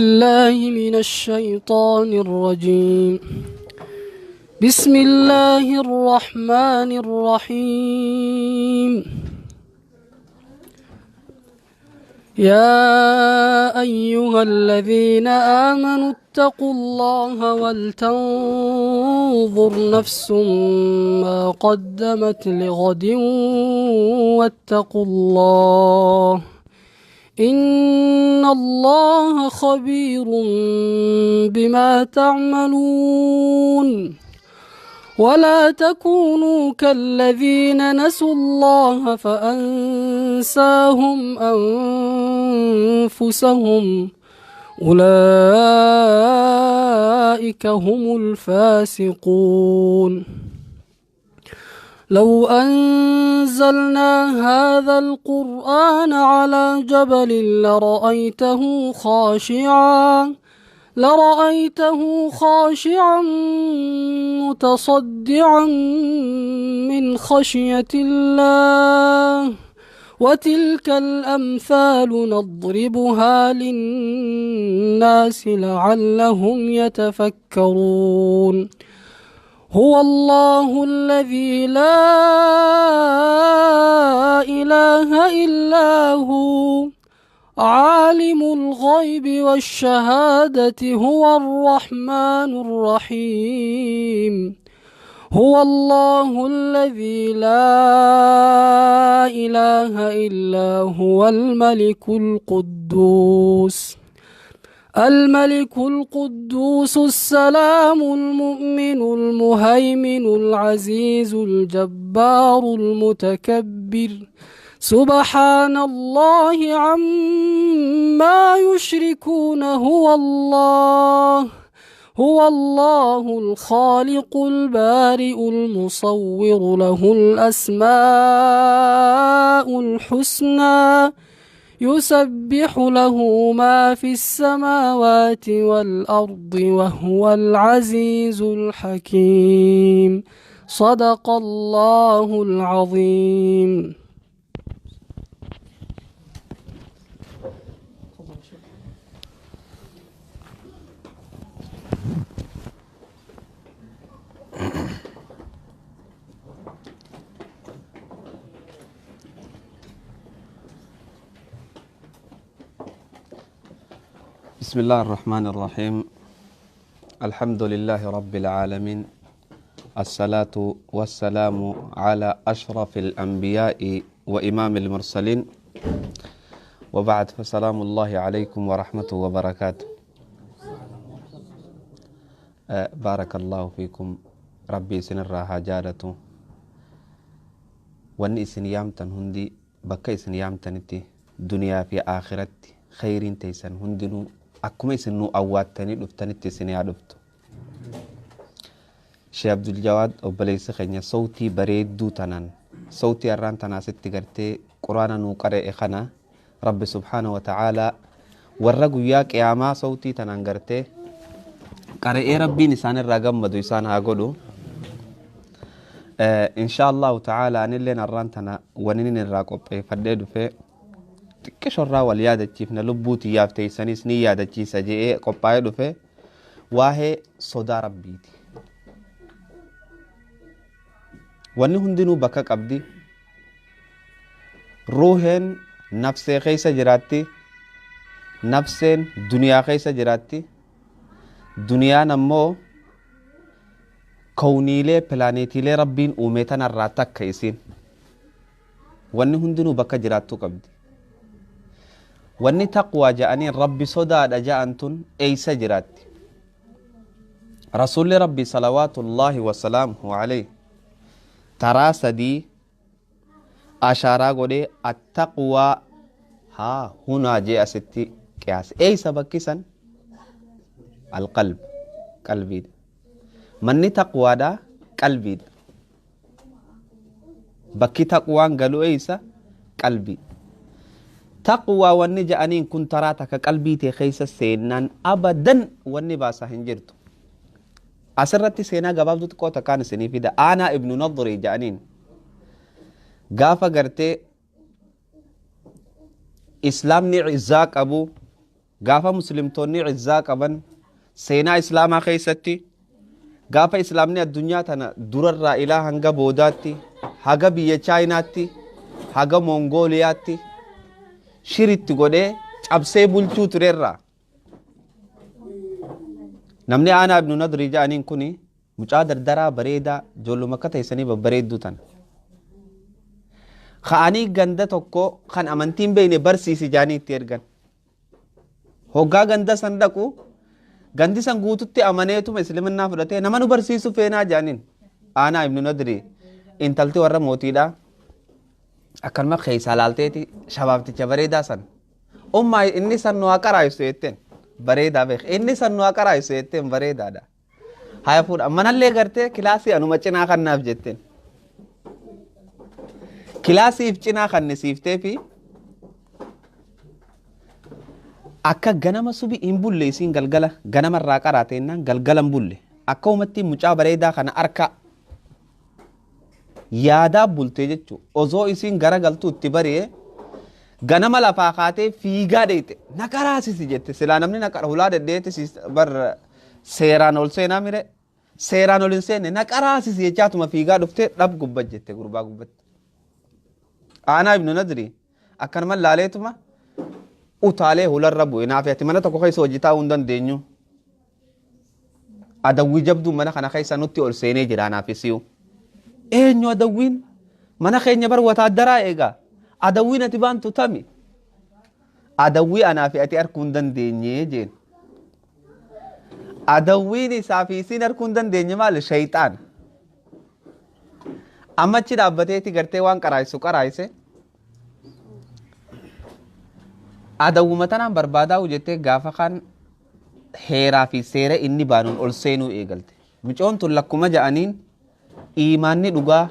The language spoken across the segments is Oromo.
الله من الشيطان الرجيم. بسم الله الرحمن الرحيم. يا أيها الذين آمنوا اتقوا الله ولتنظر نفس ما قدمت لغد واتقوا الله إن الله خبير بما تعملون. ولا تكونوا كالذين نسوا الله فأنساهم أنفسهم أولئك هم الفاسقون. لو أنزلنا هذا القرآن على جبل لرأيته خاشعا متصدعا من خشية الله. وتلك الأمثال نضربها للناس لعلهم يتفكرون. هو الله الذي لا إله إلا هو عالم الغيب والشهادة هو الرحمن الرحيم. هو الله الذي لا إله إلا هو الملك القدوس السلام المؤمن المهيمن العزيز الجبار المتكبر. سبحان الله عما يشركون. هو الله الخالق البارئ المصور له الأسماء الحسنى يسبح له ما في السماوات والأرض وهو العزيز الحكيم. صدق الله العظيم. بسم الله الرحمن الرحيم. الحمد لله رب العالمين، الصلاة والسلام على أشرف الأنبياء وإمام المرسلين، وبعد، فسلام الله عليكم ورحمته وبركاته. بارك الله فيكم. ربي سن الراحة جالته واني سن يامتن هندي بكي سن يامتن دنيا في آخرتي خيرين تيسن هندنو akkuma isin nu awwaattanii dhuftanitti isin yaa dhuftu. Sheekh Abdul Jawaad obboleessa keenya sawtii bareedduu tanaan sawtii har'aan tanaa sitti gartee quraana nuu qara'e kana Rabbi subhaanahu wa ta'aalaa warra guyyaa qiyaamaa sawtii tanaan gartee qara'ee Rabbiin isaan irraa gammadu isaan haa godhu. Insha Allahu ta'aalaa anilleen har'aan tana wani inni irraa qopheeffadhee dhufee xiqqishorraa wal yaadachiifna lubbuu tiyyaaf teessanis ni yaadachiisa je'ee qophaa'ee dhufe waa'ee sodaa Rabbiiti. Wanni hundinuu bakka qabdi. Ruuheen nafsee keessa jiraatti. Nafseen duniyaa keessa jiraatti. Duniyaan ammoo kawniilee pilaaneetiilee Rabbiin uume tanarraa takka isiin. Wanni hundinuu bakka jiraattuu qabdi. Wanni taqwaa ja'aniin Rabbi sodaadha ja'an tun eeysa jiraatti. Rasuulli Rabbi salawaatullaahi wasalaamuhu alayhi taraa sadii ashaaraa godhee attaqwaa haa hunaa jee asitti qiyaase. Eeysa bakki san? Alqalb, qalbiidha. Manni taqwaadha qalbiidha. Bakki taqwaan galu eeysa? Qalbii. Taqwaa wanni ja'aniin kun taraa takka qalbii tee keessa seennaan abadan wanni baasaa hin jirtu. Asirratti seenaa gabaabduu xiqqoo takkaan isinii fida. Aanaa Ibnu Nadrii ja'aniin gaafa gartee islaamni izzaa qabu Gaafa muslimtoonni izzaa qaban seenaa islaamaa keessatti, gaafa islaamni addunyaa tana durarraa ilaa hanga boodaatti, haga biyya Chaayinaatti, haga Mongooliyaatti shiritti godhee cabsee bulchuu turerraa. Namni Aanaa Ibnu Nadrii ja'aniin kuni mucaa dardaraa bareedaa, ijoolluma akka teessanii babbareedduu tana. Ka'anii ganda tokko kan amantiin beekne barsiisi jaanii itti ergan. Hoggaa ganda san dhaqu, gandi san guututti amaneetuma isliminnaa fudhatee nama nu barsiisu feenaa jaaniin. Aanaa Ibnu Nadrii intalti warra mootiidha. Akkanuma keessaa laalteeti shabaabticha bareedaa san. Ummaa, inni san nu haa qaraayisu jetteen, bareedaa beek. Inni san nu haa qaraayisu jetteen, bareedaadha. Haya, fuudha. Manallee gartee kilaasii anuma cinaa kannaaf jetteen. Kilaasiif cinaa kannisiiftee fi akka ganama subi hin bulle, isiin galgala ganamarraa qaraateennaan galgala hin bulle. Akka umatti mucaa bareedaa kana harka yaadaa bultee jechuudha. Osoo isiin gara galtuu itti bari'ee ganama lafaa kaatee fiigaa dheeyte, na qaraasisi jette. Silaa namni na qara hulaa deddeetti bar seeraan ol seenaa mire, seeraan ol hin seenne, na qaraasisi jechaatuma fiigaa dhuftee dhab gubbat jette, gurbaa gubbatti. Aanaa Ibnu Nadri akkanuma laaleetuma utaalee hularra bu'e. Naaf ati mana tokko keessa hojii taa'uu hin dandeenyu. Adawwii jabduu mana kana keessa nutti ol seenee jira naaf isiyu. Eenyu adawwiin? Mana keenya bar wataaddaraa eegaa. Adawwiin ati baantu tami? Adawwii anaa fi ati arguu hin dandeenye jeen. Adawwiin isaa fi isiin arguu hin dandeenye maali? Shayxaana. Amma achi dhaabbateeti gartee waan qaraayisu qaraayise. Adawwuma tanaan barbaadaa jettee gaafa kan heeraa fi seera inni baanuun ol seenuu eegalte. Mucoon tun lakkuma ja'aniin iimaanni dhugaa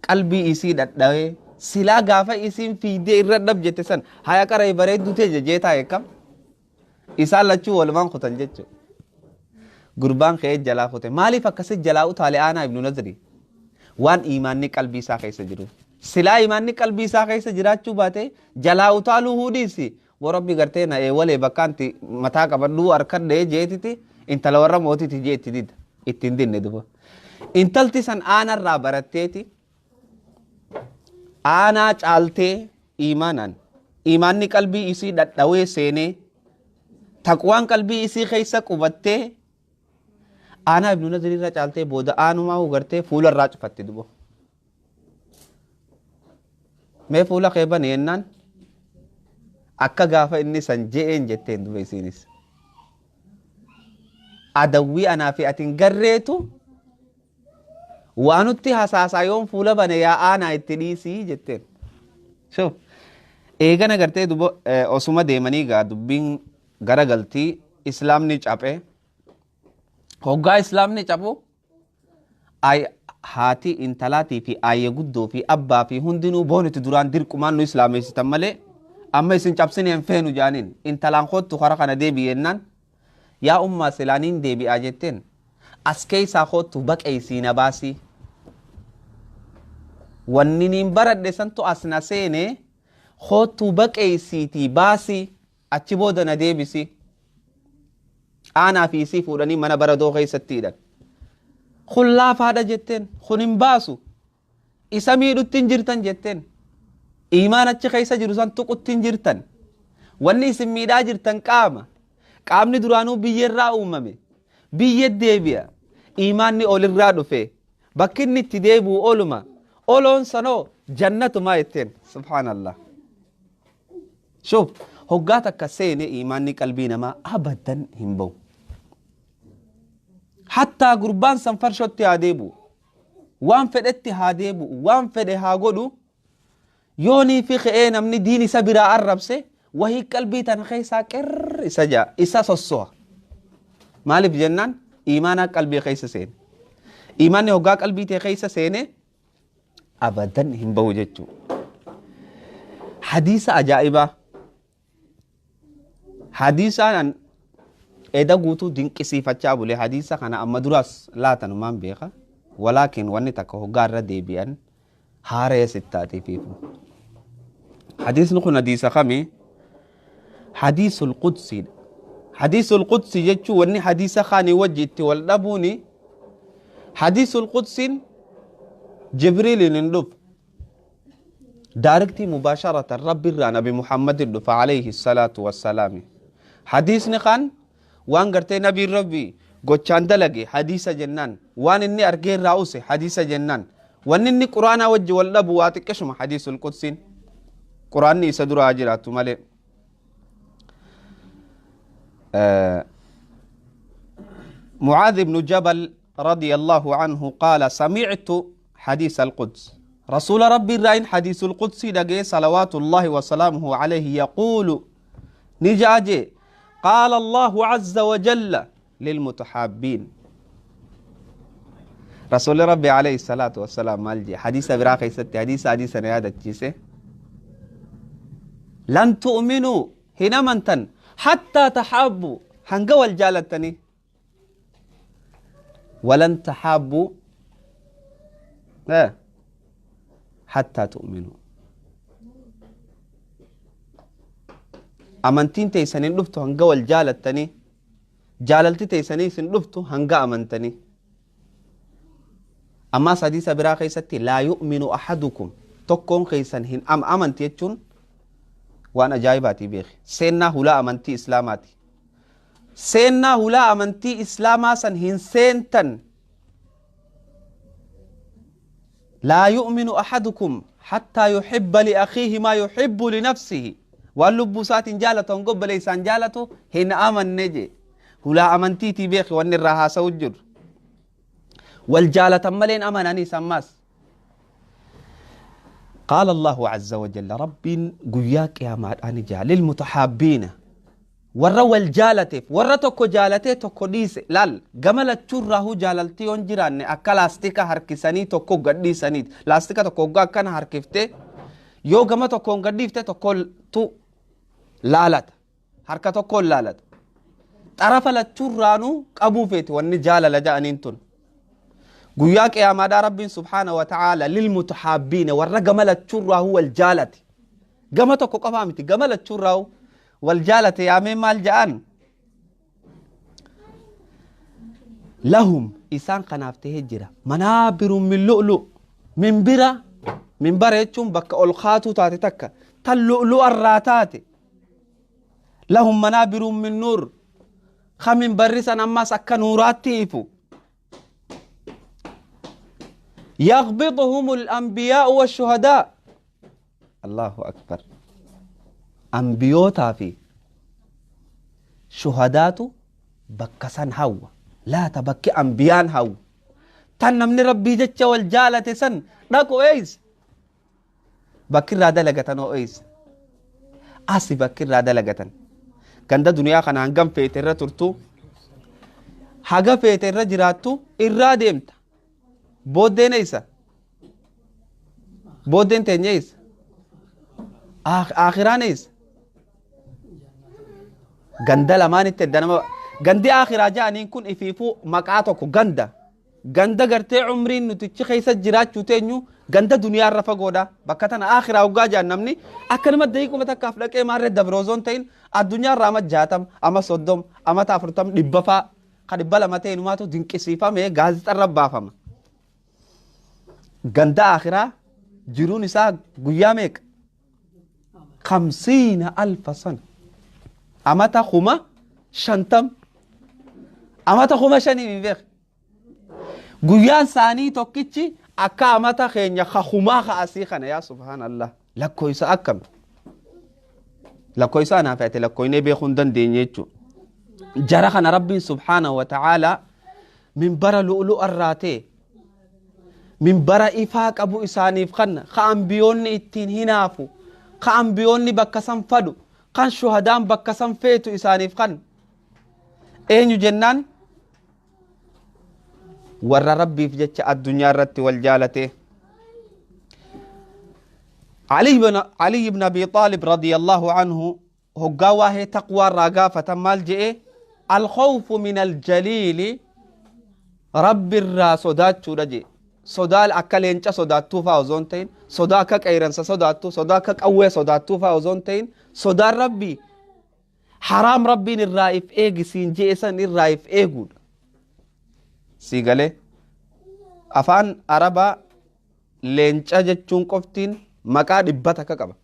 qalbii isii dhadhawee, silaa gaafa isiin fiigdee irra dhab jette san haya qara'ee bareedduu ta'e jee taa'e kam isaan lachuu walumaan kutan jechuudha. Gurbaan ka'ee jalaa kute. Maaliif akkasi jalaa utaale Aanaa Ibnu Nadri? Waan iimaanni qalbii isaa keessa jiru. Silaa iimaanni qalbii isaa keessa jiraachuu baate jalaa utaaluu huudhiisi. Warabbi gartee na eewalee bakkaanti mataa qabadhuu harkadhee jeetiti intala warra mootiiti jee itti dida. Ittiin dinne duba. Intalti san aanarraa baratteeti aanaa caaltee iimaanaan. Iimaanni qalbii isii dhadhawee seenee, taqwaan qalbii isii keessa qubattee, Aanaa Ibnu Nadri irra caaltee, booda aanumaa gartee fuula irraa cufatte duba. Mee fuula kee bani jennaan, akka gaafa inni san je'een jetteen duba isiinis. Adawwii anaa fi atin garreetu waanutti hasaasaa yoon fuula bane, yaa aanaa itti dhiisii jetteen. Shuf, eegana gartee duba osuma deemanii gaa dubbiin gara galtii islaamni caphe. Hoggaa islaamni caphu haati intalaatii fi aayya guddoo fi abbaa fi hundinuu boonitti duraan dirqumaan nu islaameessitan malee amma isin cabsine hin feenu jaaniin. Intalaan kottu kara kana deebi'i jennaan, yaa ummaa, silaaniin deebi'aa jetteen, as keessaa kottu baqeessii na baasii. Wanni niin baradhe santu as na seene, kottu baqeessiitii baasii, achi booda na deebisi. Aanaa fi isii fuudhanii mana baradoo keessatti hidhan. Kun laafaadha jetteen, kun hin baasu. Isa miidhutti hin jirtan jetteen. Iimaan achi keessa jiru san tuqutti hin jirtan. Wanni isin miidhaa jirtan qaama. Qaamni duraanuu biyyerraa uumame. Biyya deebi'a. Iimaanni olirraa dhufe. Bakki inni itti deebi'u oluma. Oloon sanoo jannatumaa jetteen. Subhaanallah. Shuf, hoggaa takka seene iimaanni qalbii namaa abadan hin ba'u. Hattaa gurbaan san farshotti haa deebi'u. Waan fedhetti haa deebi'u. Waan fedhe haa godhu. Yoonii fi ka'ee namni diin isa biraa arrabse wahii qalbii tana keessaa qirr isa jaa isa sossoha. Maaliif jennaan iimaanaa qalbii keessa seene. Iimaanni hoggaa qalbii tee keessa seene abadan hin bahu jechuudha. Hadiisa ajaa'ibaa. Hadiisaan an eda guutuu dinqisiifachaa bule, hadiisa kana amma duraas laatanumaan beeka. Walaakin wanni takka hoggaa irra deebi'an haaree sittaatiifiifu. Hadiisni kun hadiisa kami? حديث القدسي. حديث القدسي جتشو واني حديث خاني وجهتي والأبوني حديث القدس جبريل نندف داركتي مباشرة رب النبي محمد الدفع عليه الصلاة والسلام. حديث نخان وان قرتي نبي ربي قوتشان دلقي حديث جنان، وان اني ارقين راوسي حديث جنان، وان اني قرآن وجه والأبو واتكشم حديث القدس قرآن يسدر أجرات مالي. معاذ بن جبل رضي الله عنه قال سمعت حديث القدس رسول ربي الرأين حديث القدس لقي صلوات الله وسلامه عليه يقول نجاجي قال الله عز وجل للمتحابين. رسول ربي عليه الصلاة والسلام مالجي حديث براخي ست حديث حديث نيادة جيسي لن تؤمنوا هنا منتن حتى تحابوا هنقوى الجالتني ولن تحابوا حتى تؤمنوا. أمنتين تيسانين لفتو هنقوى الجالتني جاللتي تيسانين لفتو هنقى أمنتني. أما سديسة براخي ستي لا يؤمن أحدكم تكون خيسان هن أم أمنتي يتشون وأنا جايباتي بيخي سينا هلا أمنتي إسلاماتي سينا هلا أمنتي إسلاما سن هن سينتن لا يؤمن أحدكم حتى يحب لأخيه ما يحب لنفسه واللب سات جالته قبل ليسان جالته هن آمن نجي هلا أمنتي تي بيخي وأن الرها سوجر والجالة ملين أمنني سماس. قال الله عز وجل رب قياك يا ماد أنجا للمتحابين وروا الجالة ورتك جالته تكوديس لال جمل تشره جالتي انجران أكلاستيكا هركساني تكو قديساني لاستيكا تكو كان هركفته يو جمل تكو قديفته تكو تو لالت هركة تكو لالت طرف لتشرانو أبو فيت والنجالة لجأنينتون قياك يا مدى رب سبحانه وتعالى للمتحابين والرجمل التشرة هو الجالة جمتك قفامتي جمل التشرة والجالة يا مين مال جان لهم إنسان قنافته هجرة منابر من لؤلؤ من برا من برا يتشم بك ألخاتو تاتي تكا تلؤلؤ الراتات لهم منابر من نور خمن برسا أما سكا نورات تيفو يغبطهم الأنبياء والشهداء. الله أكبر. أنبيوتا في شهداء بكسان هو لا تبكي أنبيان هو تنم ربي جتش والجالة سن ناكو إيس بكر رادا لغتن إيس أسي بكر رادا لغتن كان دنيا خان هنغم فيتر ترتو حاجة فيتر جراتو إرادمت بودين إيسا بودين تنيس آخران إيس غندا لمان تدنا غندي آخر جانين كن إفيفو مقعتك غندا غندا غرتي عمرين نتيجة خيسة جرات شوتينيو غندا دنيا رفقودا بكتنا آخر أوجا جانمني أكلمة دقيقة متكافلة كي مارة دبروزون تين الدنيا رامت جاتم أما صدوم أما تافرتم دبفا قد بلا متين وما تو دينك سيفا مي غاز تربا فما غندا آخرة جرون إسا قيامك 50,000 سنة أما تخوما شنتم أما تخوما شني من فيخ قيان ساني توكيتشي أكا أما تخين يخوما خاسيخنا يا سبحان الله لكويسا أكم لكويسا أنا فاتي لكويني بيخون دين جرخنا ربي سبحانه وتعالى من برا لؤلؤ الراتي من برا إفاق أبو إسانيف خن خأنبيون إتين هنافو خأنبيون بكسم فدو خان شهدان بكسم فيتو إسانيف خن أين جنان ور ربي في جتش الدنيا رت والجالته علي بن أبي طالب رضي الله عنه هو تقوى الرقافة مال جئ الخوف من الجليل رب الراسودات شرجي صدال أكل ينچ صداتو فاوزونتين صداك كيرنس صداتو صداك قوي صداتو فاوزونتين صدال ربي Haraam rabbiin irraa if eegi siin je'e san irraa if eeguudha. Sii galee afaan Arabaa leenca jechuun qoftiin maqaa 100 qaba.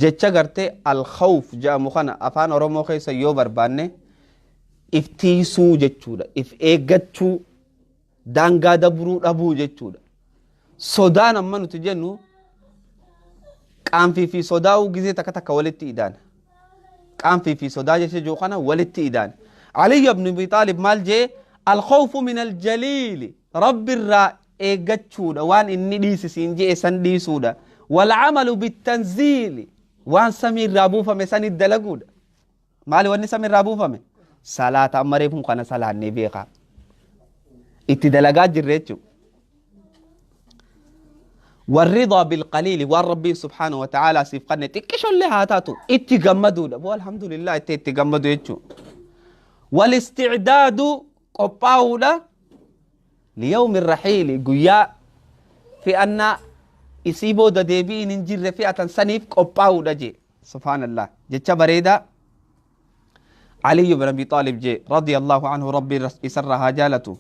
Jecha gartee alkhawf jedhamu kana afaan Oromoo keessa yoo barbaanne if tiisuu jechuudha. If eeggachuu, daangaa dabruu dhabuu jechuudha. Sodaan amma nuti jennu qaanfii fi sodaa'uu gizee takka takka walitti idaana. Qaanfii fi sodaa jecha jiru kana walitti idaana. Ali ibn Abi Xaalib maal jee? Alkhawfu min aljaliili, rabbi irraa eeggachuudha, waan inni dhiisisiin jee san dhiisuudha. Walcamalu bittanziili, waan samii irraa buufame sanit dalaguudha. Maali wanni samii irraa buufame? Salaata. Amma reefuun kana salaannee beekaa. Itti dalagaa jirre jechuudha. والرضا بالقليل، waan rabbiin سبحانه وتعالى siif kanne xiqqishollee haa taatu itti gammaduudha. Boo الحمد لله itti gammadu jechuudha. والاستعداد qophaa'uudha ليوم الرحيل، guyyaa fe'annaa isii booda deebiin hin jirre fe'atan saniif qophaa'uudha jee. سبحان الله, jecha bareedaa علي بن أبي طالب jee رضي الله عنه، rabbi isarra haa jaalatu.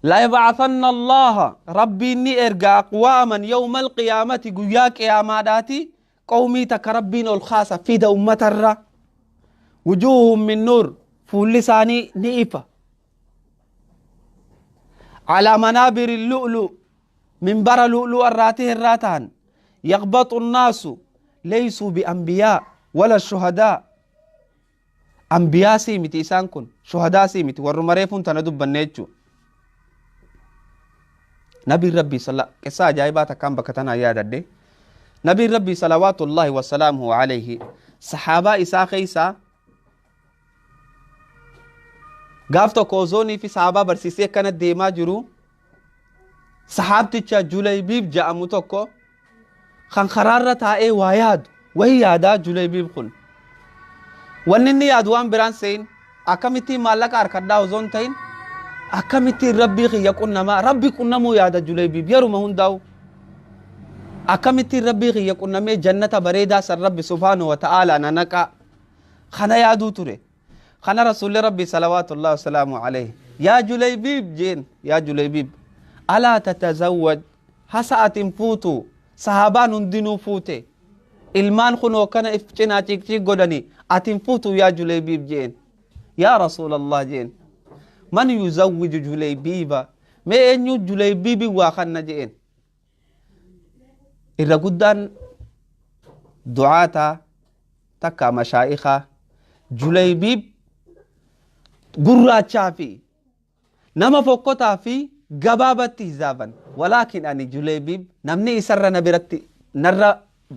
لا يبعثن الله، rabbi ni erga أقواما يوم القيامة، guyyaa qiyaamaadhaati qawmii takka rabbiin ol kaasa fida ummatarra. وجوههم من نور، fuulli isaanii ni ifa. على منابر اللؤلؤ، منبر لؤلؤ الراته الراتان. يغبط الناس، ليسوا بأنبياء ولا الشهداء. أنبياء سيمتي إسان كن، شهداء سيمتي، warruma reefuun tana dubbanne jechuu. Nabiin rabbii sala qissa ajaa'ibaa takkaan bakka tanaa yaadadhe. Nabiin rabbii صلوات الله وسلامه عليه sahaabaa isaa keeysaa gaaf tokko ozoonii fi sahaabaa barsiisee akkana deemaa jiru, sahaabticha Julaybiib ja'amu tokko kan karaarra taa'ee waa yaadu wahi yaadaa. Julaybiib kun wanni inni yaadu waan biraan se'in, akkamittiin maallaqa harkadhaa osoo hin ta'in, akkamittiin rabbii kiyya qunnamaa, rabbi qunnamuu yaada. Julaybiib yeruma hundaa'u akkamittiin rabbii kiyya qunnamee jannata bareedaa san rabbi سبحانه وتعالى na naqa, kana yaaduu ture. Kana rasuulli rabbii صلوات الله وسلامه عليه "يا Julaybiib" jeen, "يا Julaybiib, ألا تتزوج؟ Hasa atin fuutu? Sahaabaan hundinuu fuute, ilmaan kunoo kana if cinaa ciqciq godhani, atin fuutu yaa Julaybiib?" jeen. "يا رسول الله" jeen, "من يزوج Julaybiiba?" Mee eenyu Julaybiibi waa kanna jeen. Irra guddaan du'aataa takka mashaa'ikaa Julaybiib gurraachaa fi nama fokkotaa fi gabaabatti hizaaban. Walaakin ani Julaybiib namni isarra na biratti narra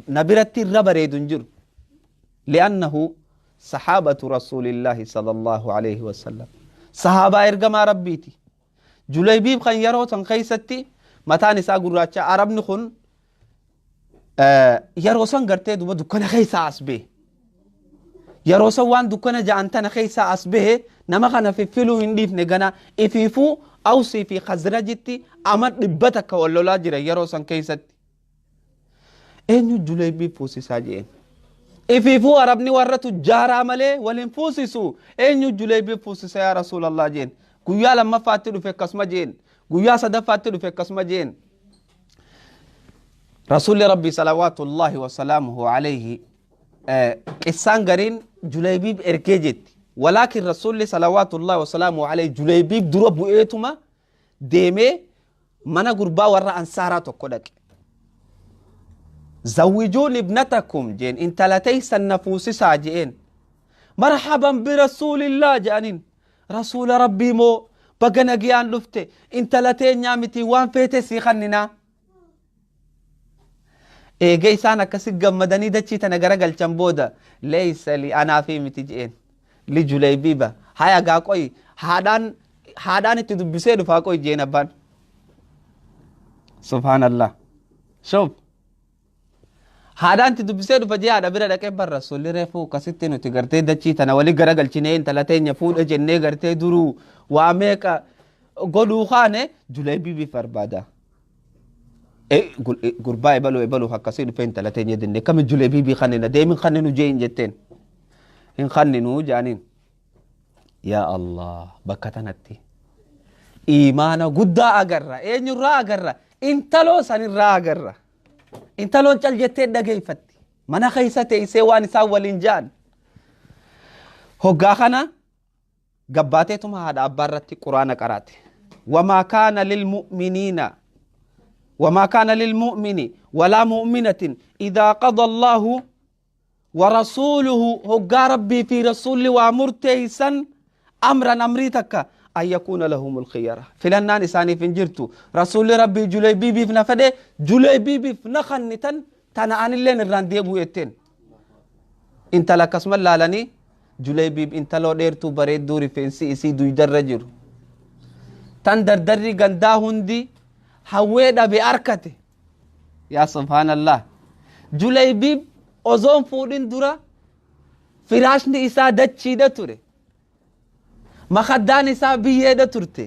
na biratti irra bareedu hin jiru, لأنه صحابة رسول الله صلى الله عليه وسلم, sahaabaa ergamaa rabbiiti. Julaybiib kan yeroo san keeysatti mataan isaa gurraacha, arabni kun yeroo san gartee duba dukkana keeysaa as bahe. Yeroo san waan dukkana ja'an tana keeysaa as bahe, nama kana fiffiluu hin dhiifne. Gana ifiifuu Awsii fi Khazrajitti ama 100 wal lolaa jira yeroo san keeysatti. Eenyu Julaybiib fuusisaa jeen. Ifiifuu arabni warra tujjaaraa malee waliin fuusisu. Eenyu Julaybiib fuusisa يا رسول الله jeen. Guyyaa lammaffaatti dhufe akkasuma jeen. Guyyaa sadaffaatti dhufe akkasuma jeen. Rasuulli rabbii صلوات الله وسلامه عليه, qissaan gariin Julaybiib ergee jetti. Walaakin rasuulli صلوات الله وسلامه عليه Julaybiib dura bu'eetuma deemee mana gurbaa warra ansaaraa tokko dhaqe. "زوجوني ابنتكم" jeen, intala teeysan na fuusisaa jeen. "مرحبا برسول الله" jedhaniin. Rasuula rabbii moo, baga nagiyaan dhufte, intala teenyaa miti, waan feete sii kanninaa. Eega isaan akkasi gammadanii dachii tana gara galchan booda, "ليس لي", anaafi miti jeen, "لجليبيب". Haya gaa qoy, haadhaan itti dubbisee dhufaa, qoy jeen abbaan. سبحان الله, شوف, haadhaan itti dubbisee dhufa jee. Haadha bira dhaqee, bar rasuulli reefuu akkasitti nuti gartee dachii tana wali gara galchinee intala teenya fuudha jennee gartee duruu waa meeqa godhuu kaane, Julaybiibiif barbaada. Gurbaa ebaluu ebaluuf akkasii dhufee intala teenya dinne kami Juleebiibii kannina deemin kanninu jee hin jetteen hin kanninuu jaaniin. Yaa Allah, bakka tanatti iimaana guddaa agarra. Eenyurraa agarra? Intaloo sanirraa agarra. Intaloon cal jettee dhageeffatti, mana keessa teessee waan isaan waliin ja'an. Hoggaa kana gabbaateetuma haadha abbaa irratti quraana qaraate. Wamaa kaana lilmu'miniina وما كان للمؤمن ولا مؤمنة إذا قضى الله ورسوله، هقا ربي في رسول ومرتيسا، أمرا أمريتك، أن يكون لهم الخيرة. فلنان إساني فنجرتو رسول ربي جليبيبي في نفده جليبيبي في نخنتن تانا عن اللين الرانديبو يتين. انت لك اسم الله لني جليبيب انت لو ديرتو بريد دوري فإنسي إسي دو يدرجر تندر دري غندا هندي hawwee dhabe arkate. Yaa subhaanallah, Julaybiib ozoon fuudhin dura firaashni isaa dachiidha ture, makaddaan isaa biyyeedha turte.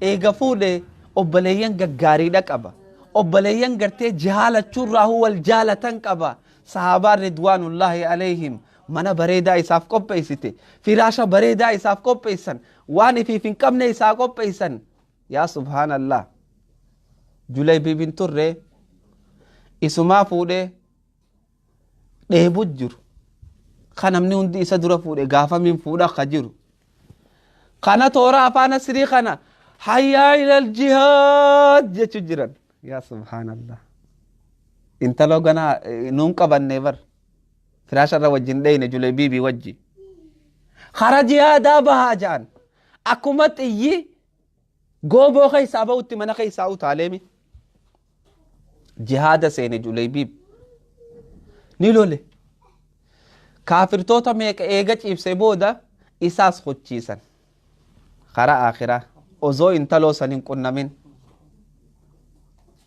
Eega fuudhe obboleeyyan gaggaariidha qaba, obboleeyyan gartee jaalachuurraahu wal jaalatan qaba. Sahaabaan ridwaanullaahi alayhim mana bareedaa isaaf qopheessite, firaasha bareedaa isaaf qopheessan, waan ifiif hin qabne isaa qopheessan. Yaa subhaanallah, Julaybiibin turre isumaa fuudhee dheebu jiru kan namni hundi isa dura fuudhe gaafamiin fuudha ka jiru kana toora afaan asirii kana hayyaa ilal jihaad jechu jiran. Yaa subhaanallah, intaloo ganaa nuun qabanne bar firaasharra wajjin dheyne Julaybiibii wajji kara jihaadaa bahaa ja'an. Akkuma xiyyi gooboo keessaa bahutti mana keessaa utaaleemi jihaada seene. Julaybiib ni lole, kaafirtoota meeqa eega ciibse booda isaas hochiisan kara akhiraa osoo intaloo san hin qunnamin.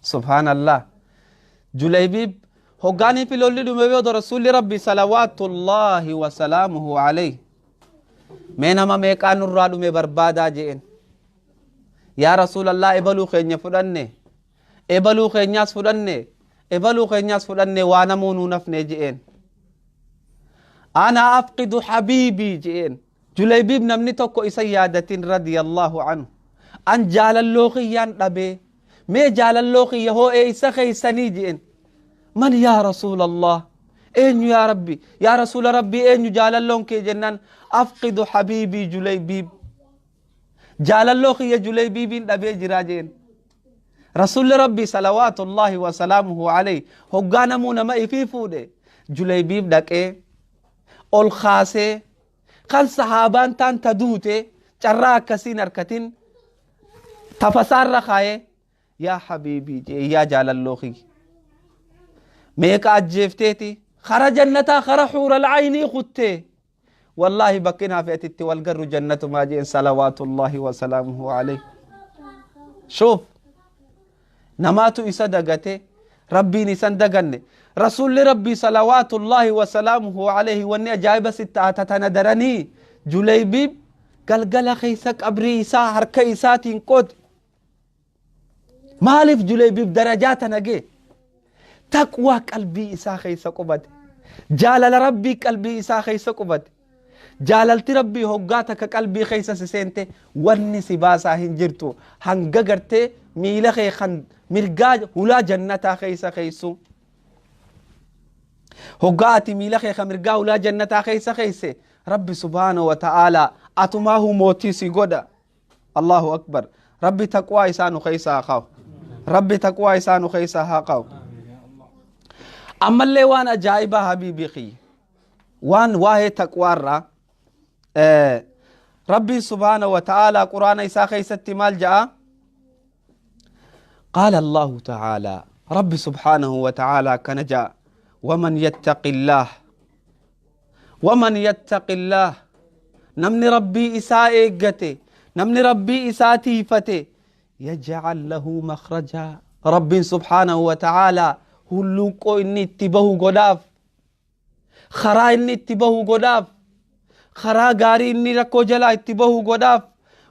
Subhaanallah, Julaybiib hoggaanii fi lolli dhume booda rasuulli rabbi salawaatullaahi wasalaamuhu alayhi mee nama meeqaa nurraa dhume barbaadaa je'en. Yaa rasuulallah, ebaluu keenya fudhanne, ebaluu keenyaas fudhanne, ebaluu keenyaas fudhanne, waa namuu nuu nafne je'een. Ana afqidu habiibii je'een. Julaybiib namni tokko isa yaadatin radiyallahu anhu. An jaalalloo kiyyaan dhabee, mee jaalalloo kiyya hoo eeysa keeysanii je'en. Man yaa rasuulallah? Eenyu yaa rabbi, yaa rasuula rabbii, eenyu jaalalloon kee jennaan, afqidu habiibii Julaybiib, jaalalloo kiyya Julaybiibiin dhabee jiraa jeen. Rasuulli rabbii salawaatullaahi wasalaamuhu alayhi hoggaa namuu nama ifii fuudhe Julaybiib dhaqee ol kaasee kan sahaabaan taan ta duute carraa akkasiin harkatin tafasaarra kaayee, yaa habiibii jee, yaa jaalalloo kiyya, meeqa ajjeefteeti kara jannataa kara xuural caynii kuttee, wallaahi bakkin hafe atitti wal garru jannatumaa jeen salawaatullaahi wasalaamuhu alayhi. Shuuf, namaatu isa dagate, rabbiin isan daganne. Rasuulli rabbii salawaatullaahi wasalaamuhu alayhi wanni ajaa'iba sitti taata tana daranii Julaybiib galgala keessa qabrii isaa harka isaatiin qote. Maaliif Julaybiib darajaa tana gee? Taqwaa qalbii isaa keessa qubate, jaalala rabbii qalbii isaa keessa qubate. Jaalalti rabbii hoggaa takka qalbii keessa si seente wanni si baasaa hin jirtu hanga gartee miila kee kan mirgaa hulaa jannataa keessa keessu. Hoggaa ati miila kee kan mirgaa hulaa jannataa keessa keesse, rabbi subhaanahu wa ta'aalaa atumaahu mootii si godha. Allahu akbar! Rabbi taqwaa isaa nu keessa haa kaa'u, rabbi taqwaa isaa nu keessa haa kaa'u. Ammallee waan ajaa'ibaa habiibii kiyya, waan waa'ee taqwaarraa rabbiin subhaana wa ta'aalaa quraana isaa keessatti maal ja'a? Qaala Allahu ta'aalaa, rabbi subhaanahu wa ta'aalaa akkana ja'a: waman yattaqi illaah, waman yattaqi illaah, namni rabbii isaa eeggate, namni rabbii isaa tiifate, yajcal lahu makrajaa, rabbiin subhaanahu wa ta'aalaa hulluuqoo inni itti bahu godhaaf, karaa inni itti bahu godhaaf, karaa gaarii inni rakkoo jalaa itti bahu godhaaf.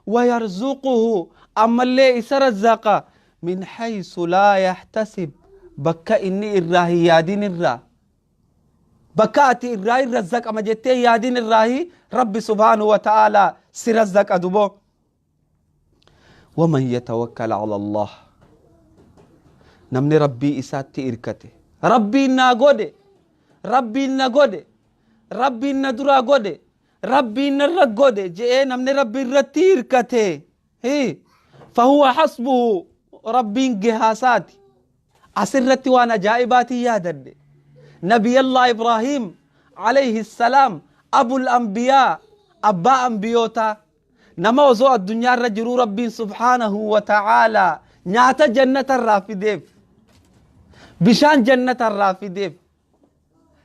Wayarzuquhu, ammallee isa razzaqa, min haysu laa yaxtasib. Bakka inni irraa hin yaadin irraa, bakka ati irraa hin razzaqama jettee yaadin irraahi Rabbi subhaanahu wa ta'aalaa si razzaqa duboo. Waman yatawakkal ala Allah, namni Rabbii isaatti irkate, Rabbiin naa godhe, Rabbiin na godhe, Rabbiin na duraa godhe, Rabbiin narra godhe je'ee namni Rabbi irratti hirkate, fahuwa hasbuhu, Rabbiin gahaasaati. Asirratti waan ajaa'ibaatiin yaadadhe. Nabiyallah Ibrahiim alayhi salaam, abul anbiyaa, abbaa ambiyootaa, nama osoo addunyaa irra jiruu Rabbiin subhaanahu wa ta'aalaa nyaata jannata irraa fideef, bishaan jannata irraa fideef.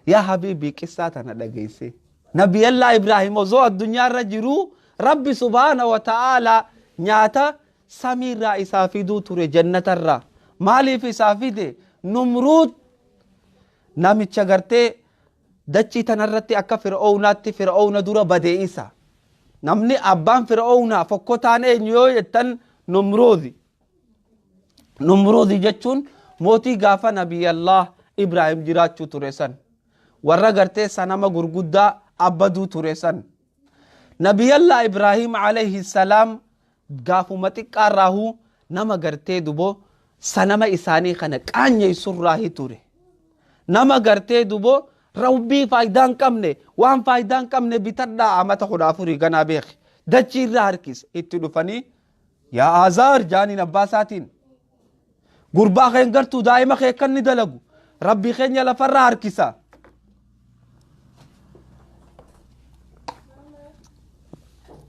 Yaa habiibii, qissaa tana dhageesse. Nabiyallah Ibrahiim osoo addunyaa irra jiruu Rabbi subhaana wa ta'aalaa nyaata samii irraa isaa fiduu ture, jannata irraa. Maaliif isaa fide? Numruud namicha gartee dachii tanarratti akka Fir'oownaatti Fir'oowna dura bade isa. Namni abbaan Fir'oownaa fokkotaan eenyu yoo jettan, Numruudi. Numruudi jechuun mootii gaafa Nabiyallah Ibraahim jiraachuu ture san. Warra gartee sanama gurguddaa abbaduu ture san. Nabiyallah Ibraahim alayhi salaam gaafuma xiqqaarraahuu nama gartee duboo sanama isaanii kana qaanyeessurraahi ture. Nama gartee duboo Rabbii faayidaa hin qabne, waan faayidaa hin qabne bitadhaa amata 14 ganaa beeki. Dachii irraa harkise itti dhufanii, yaa Azaar jaaniin abbaa isaatiin. Gurbaa keen gartuu daa'ima kee kan ni dalagu. Rabbii keenya lafarraa harkisa.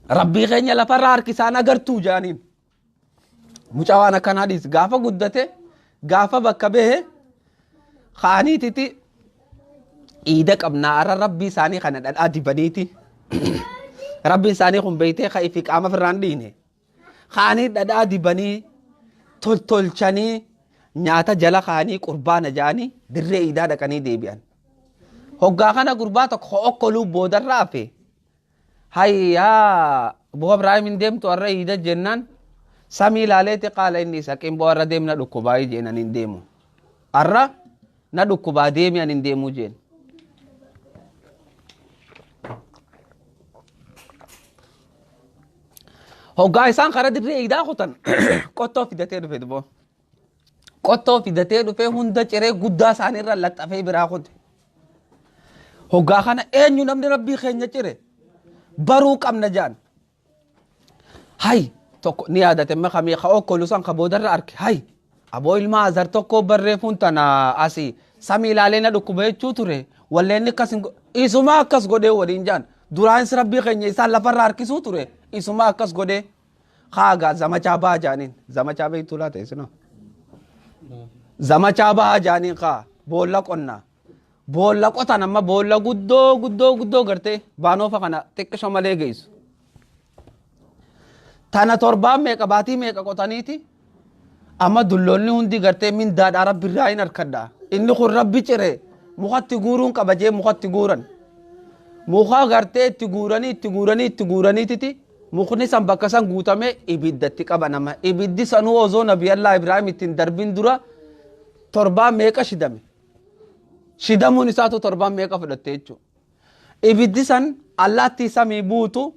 Rabbii keenya lafarraa harkisaan agartuu jaaniin. Mucaa waan akkanaa dhiis gaafa guddate, gaafa bakka bahe kaaniititi iida qabnaa arra, rabbii isaanii kana dhadhaa dibaniiti. Rabbiin isaanii kun beeytee ka ifi qaama firraan dhiine. Kaanii dhadhaa dibanii toltolchanii nyaata jala kaanii qurbaana ja'anii dirree iidaa dhaqanii deebi'an. Hoggaa kana gurbaa tokko okkoluu boodarra hafe. Hayyaa, boo Ibraahim, hin deemtu har'a iida jennaan, samii ilaaleeti qaala inni saqiin boo har'a deemna dhukkubaa jeenan, hin deemu. Har'a na dhukkubaa, deemi, ani hin deemuu jeen. Hoggaa isaan karaa dirree iidaa kutan qottoo fidatee dhufe duboo. Qottoo fidatee dhufee hunda ciree guddaa isaaniirra laxxafee biraa kute. Hoggaa kana eenyu namni Rabbii keenya cire baruu qabna jaan. Hay, tokko ni yaadate amma kamii ka okkolu san ka boodarra arke, hay aboo ilma Azar tokko barreeffuun tana asii samii ilaalee na dhukkuba jechuu ture, walleenni akkas hin isuma akkas godhee waliin jaan, duraanis Rabbii keenya isaan lafarra harkisuu ture, isuma akkas godhee haagaa zamachaa baha jaaniin. Zamachaa beektuu laata isinoo? Zamachaa baha jaaniin, kaa boolla qonnaa, boolla qotan, amma boolla guddoo guddoo guddoo gartee baanoofa kana xiqqisho malee geessu. Tana torbaan meeqa, baatii meeqa qotaniiti, amma dulloonni hundi gartee mindaadhaa Rabbi irraa hin harkadha. Inni kun Rabbi cire mukatti guuruun qaba jee mukatti guuran. Muka gartee itti guuranii, itti guuranii, itti guuraniititi mukni san bakka san guutamee ibiddatti qaba nama. Ibiddi sanuu osoo Nabiyallaa Ibraahim ittiin darbin dura torbaan meeqa shidame. Shidamuun isaatu torbaan meeqa fudhatte jechuudha. Ibiddi san allaattii samii buutu,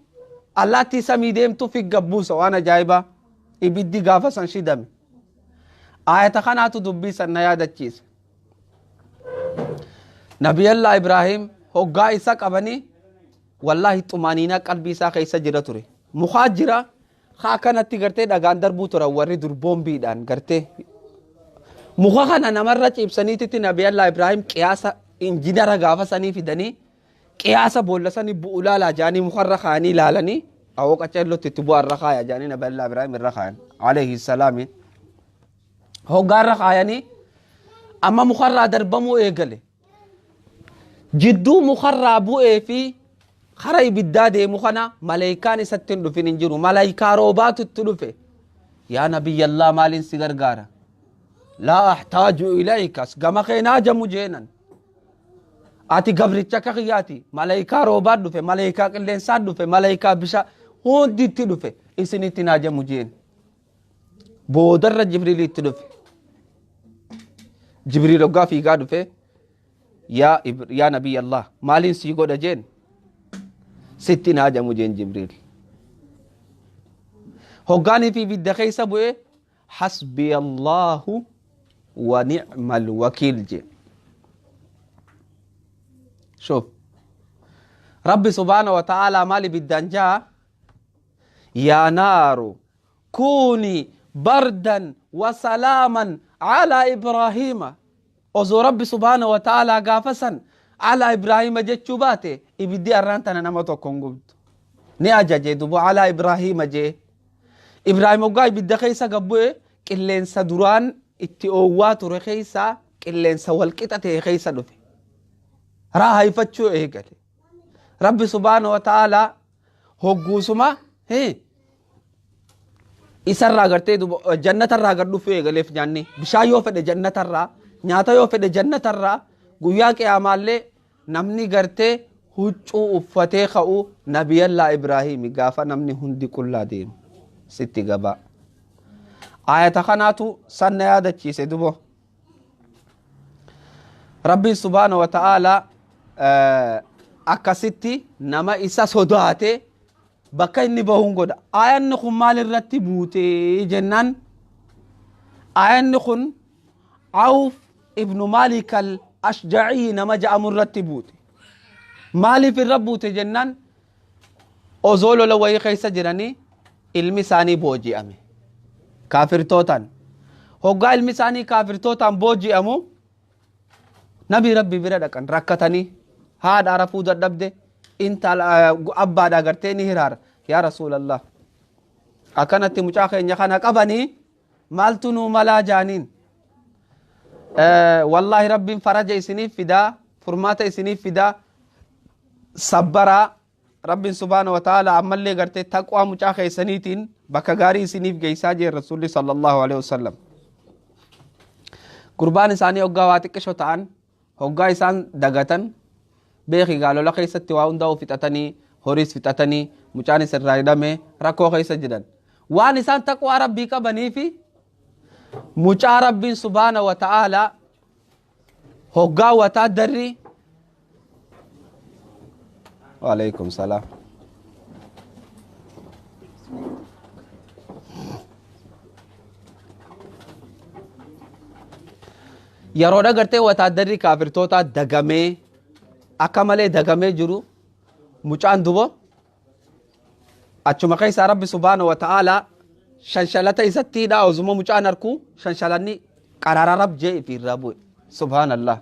allaattii samii deemtu figga buusa, waan ajaa'ibaa ibiddi gaafa san shidame. Ayata kanaatu dubbii san na yaadachiise. Nabiyallaa Ibraahim hoggaa isa qabanii, wallaahi xumaaniinaa qalbii isaa keessa jira ture. Mukaa jira haa kanatti gartee dhagaan darbuu turan warri dur boombiidhaan gartee. Muka kana namarra ciibsaniititti Nabiyallaa Ibraahim qiyaasa injinara gaafa sanii fidanii, qiyaasa boolla sanii bu'u laalaa jaanii mukarra kaayanii ilaalanii, awoo qaceellotti itti bu'aa irra kaaya jaanii Nabiyallaa Ibraahim irra kaayan alayhi salaami. Hoggaa irra kaayanii amma mukarraa darbamuu eegale. Jidduu mukarraa bu'ee fi kara ibiddaa deemu kana maleeykaan isatti hin dhufin hin jiru. Maleeykaa roobaatu itti dhufe. Yaa Nabiyyallaa, maaliin si gargaara? Laa ahtaaju ilaykas, gama kee naa jamu jeenan. Ati gabricha akka kiyyaati. Maleeykaa roobaa dhufe, maleeykaa qilleensaa dhufe, maleeykaa bishaa hundi itti dhufe. Isinitti naa jamu jeen. Boodarra Jibriilii itti dhufe. Jibriil hoggaa fiigaa dhufe, yaa nabiy Allah, maaliin sii godha jeen. Sitti hin haajamu jeen Jibriil. Hoggaanii fi ibidda keessa bu'e, hasbiya Allahu wa ni'mal wakiil jee. Shuf, Rabbi subhaana wa ta'ala maal ibiddaan jaa? Yaa naaru kuuni bardan wa salaaman calaa Ibraahiima. Osoo Rabbi subhaana wa ta'ala gaafa san calaa Ibraahiima jechuu baate, ibiddi arraan tana nama tokko hin gubdu. Ni ajaje dubu, calaa Ibraahiima jee. Ibraahim hoggaa ibidda keessa gabbu'e, qilleensa duraan itti oowwaa ture keessa, qilleensa walqixa ta'e keessa dhufe, raahaifachuu eegale. Rabbi subhaana wa ta'ala hogguusuma isarraa gartee jannatarraa gad dhufuu eegaleef. Nyaanni bishaan yoo fedhe jannatarraa, nyaata yoo fedhe jannatarraa. Guyyaa qiyaamaallee namni gartee huccuu uffatee ka'u nabiyallaa Ibrahiimi, gaafa namni hundi qullaa deemu sitti gabaa. Ayata kanaatu sanna yaadachiise dubo. Rabbiin subhaana wa ta'aalaa akkasitti nama isa sodaate bakka inni bahuun godha. Ayanni kun maal irratti buute jennaan, ayanni kun Awf ibnu Maalik al Ashjacii nama ja'amu irratti buute. Maaliif irra buute jennaan, osoo lola wayii keessa jiranii ilmi isaanii booji'ame kaafirtootaan. Hoggaa ilmi isaanii kaafirtootaan booji'amu, nabi Rabbi bira dhaqan. Rakkatanii, haadha rafuu dadhabde, intala abbaadha gartee ni hiraara. Yaa Rasuulallah, akkanatti mucaa keenya kana qabanii, maaltu nuu malaa jaaniin. Wallaahi Rabbiin faraja isiniif fidaa, furmaata isiniif fidaa, sabbaraa. Rabbiin subhaana wa ta'ala ammallee gartee taqwaa mucaa keessaniitiin bakka gaarii isiniif geessaa jeen Rasuulli sallallahu alaihi wasallam. Gurbaan isaanii hoggaa waa xiqqisho ta'an, hoggaa isaan dagatan beeki, gaalola keessatti waa hundaa'u fixatanii, horiis fixatanii, mucaanis irraa hidhame, rakkoo keessa jiran. Waan isaan taqwaa Rabbii qabaniifi mucaa Rabbiin subhaana wa ta'ala hoggaa wataaddarri. Waalaikum salaam. Yeroo dhagartee wataaddarri kaafirtootaa dagamee, akka malee dagamee jiru, mucaan dubo achuma keessaa Rabbi subhaana wa ta'aalaa shanshalata isatti hidhaa. Osuma mucaan harkuu shanshalanni qarara rab jee ifi irraa bu'e. Subhaanallah,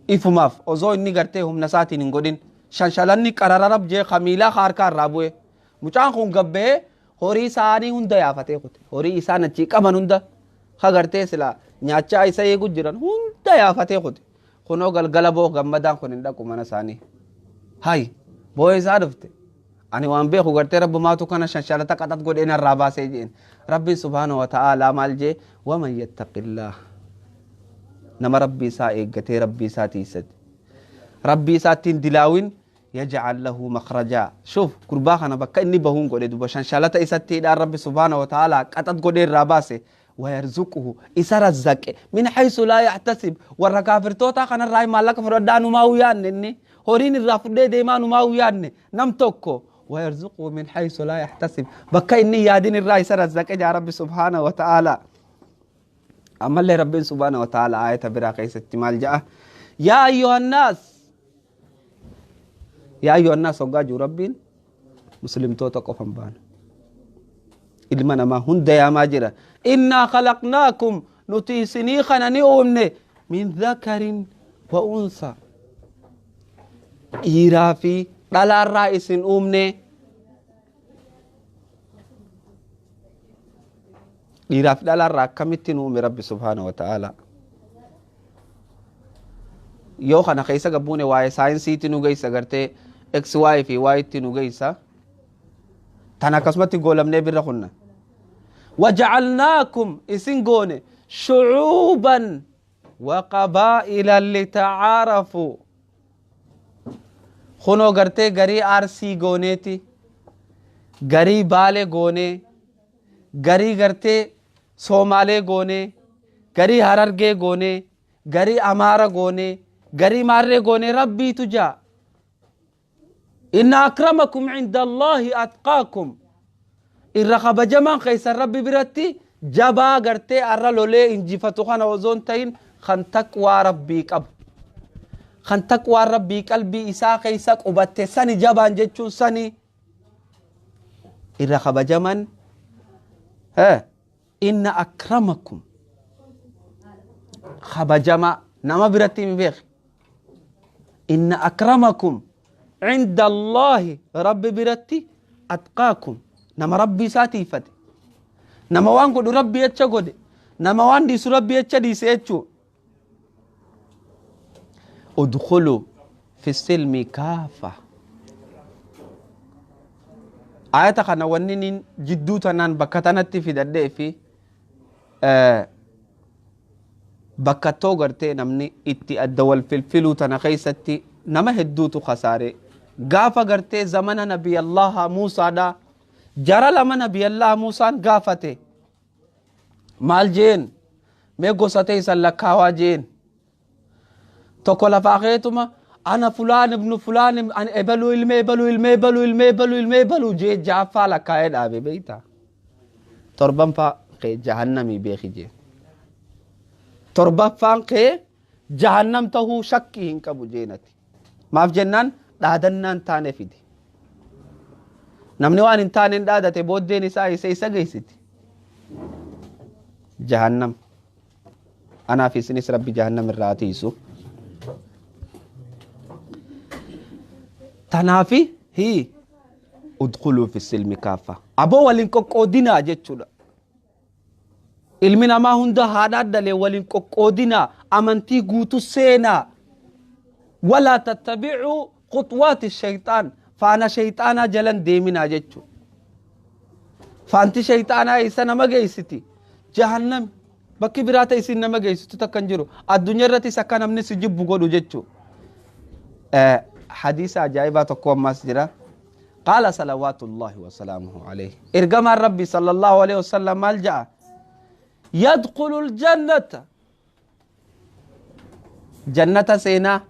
ifumaaf osoo inni gartee humna isaatiin hin godhin, shanshalanni qarara rab jee kamiilaa harkaa irraa bu'e. Mucaan kun gabba'ee horii isaanii hunda yaafatee kute. Horii isaan achii qaban hunda, ka gartee sila nyaachaa isa eegu jiran hunda yaafatee kute. Kunoo galgala boo gammadaan kun hin dhaqu mana isaanii. Hay, boo'ee isaa dhufte. Ani waan beeku gartee Rabbumaatu kana shanshalata qaxat godhee narraa baasee jeen. Rabbiin subhaana wa ta'aalaa maal jee? Waman yattaqillaah, nama Rabbii isaa eeggatee, Rabbii isaa tiisate, Rabbii isaattiin dilaawin, yaj'al lahu makrajaa. Shuf, gurbaa kana bakka inni bahuun godhe duba. Shanshalata isatti hidhaan Rabbi subhaana wa ta'aalaa qaxat godhee irraa baase. Wayarzuquhu, isa razzaqe, min haysu laa yahtasib. Warra kaafirtootaa kanarraa maallaqa fudhadhaa numaa yaanne, inni horiin irraa fudhee deemaa numaa yaanne nam tokko. Wayarzuquhu min haysu laa yahtasib, bakka inni yaadin irraa isa razzaqe jaa Rabbi subhaana wa ta'aalaa. Ammallee Rabbiin subhaana wa ta'aalaa ayata biraa keessatti maal ja'a? Yaa ayyuhannaas, yaa ayyuhannaas hoggaa jiru, Rabbiin muslimtoota qofan baana, ilma namaa hunda yaamaa jira. Innaa khalaqnaakum, nuti isinii kana ni uumne, min dhakarin wa unsa, dhiiraa fi dhalaarraa isin uumne. Dhiiraa fi dhalaarraa akkamitti nu uume Rabbi subhaana wa ta'ala? Yoo kana keessa gabbuune, waa'ee saayinsiitti nu geessa, gartee x, y fi y tti nu geessa. Tan akkasumatti goolamnee birra kunna. Wajacalnaakum, isin goone, shucuuban wa qabaa'ila litacaarafu. Kunoo gartee garii Arsii gooneeti, garii Baale goonee, garii gartee Soomaalee goonee, Garii Harargee goonee, garii Amaara goonee, garii Maarree goonee Rabbiitu jaa. Inna akramakum cinda Allaahi atqaakum. Irra kabajamaan keessan Rabbi biratti jabaa gartee arra lolee injifatu kana osoo hin ta'in kan taqwaa Rabbii qabu. Kan taqwaan Rabbii qalbii isaa keessa qubatte sani jabaan jechuun sani. Irra kabajaman inna akramakum kabajamaa nama biratti hin beekne. Inna akramakum cinda Allaahi Rabbi biratti atqaakum nama Rabbi isaa tiifate. Nama waan godhu Rabbi jecha godhe. Nama waan dhiisu Rabbi jecha dhiise jechuu. Udkhulu fi silmi kaafa. Ayata kana wanni nin jidduu tanaan bakka tanatti fidadhee fi bakka too gartee namni itti adda wal filfiluu tana keessatti nama hedduutu kasaare. Gaafa gartee zamana Nabi Allaha Muusaadha. Jara lama Nabi Allaha Muusaan gaafate. Maal jeen? Mee gosa teessan lakkaawaa jeen. Tokko lafaa keetuma ana fulaan ibnu fulaan an ebaluu ilmee ebaluu ilmee ebaluu ilmee ebaluu ilmee ebaluu jee jaaffaa lakkaa'ee dhaabe beektaa. Torbanfaa kee jahannamii beeki jee. Torbaffaan kee jahannam tahuu shakkii hin qabu jeenati. Maaf jennaan dhaadannaan taane fide. Namni waan hin taaneen dhaadate booddeen isaa isa isa geessiti. Jahannam. Anaaf isinis Rabbi jahannam irraa haa tiisu. Tanaafi hii udkhuluu fi silmi kaaffa. Aboo waliin qoqqoodinaa jechuudha. Ilmi namaa hunda haadhaa dhalee waliin qoqqoodinaa amantii guutuu seenaa. Walaa tattabi'uu khuxwaati shayxaan faana shayxaanaa jalan deeminaa jechuudha. Faanti shayxaanaa eessa nama geessiti? Jahannami. Bakki biraa ta'e isin nama geessitu takka hin jiru. Addunyaa irrattis akka namni si jibbu godhu jechuudha. Hadiisa ajaa'ibaa tokko ammas jira. Qaala salawaatullaahi wasalaamuhu alayhi. Ergamaan Rabbi sallallahu alayhi wasallam maal ja'a? Yadkhulul jannata. Jannata seenaa.